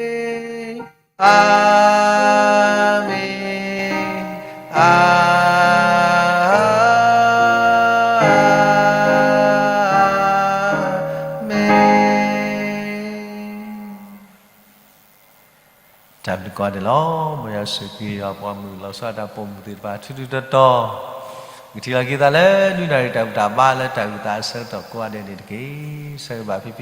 ်, အၤမ့ၣ်, အၤ မ့ၣ်. တၢ်ဘျုးကိးဂၤဒဲးလီၤ. မ်ယွၤဆိၣ်ဂ့ၤယွၤပှၤမုၢ်လီၤဆီဒၣ်တၢ်ပိာ်မုၣ်သ့ၣ်တဖၣ် ထူထူတီတီ, ကထံၣ်လီၤက့ၤသးလၢနွံနၣ်ရံၣ်တၢ်ဘူၣ်တၢ်ဘါလၢတၢ်အုၣ်သးအဆၢကတီၢ်ကိးဂၤဒဲးန့ၣ်တက့ၢ်. ဆၢဂ့ၤဘၣ်ဖံဖံ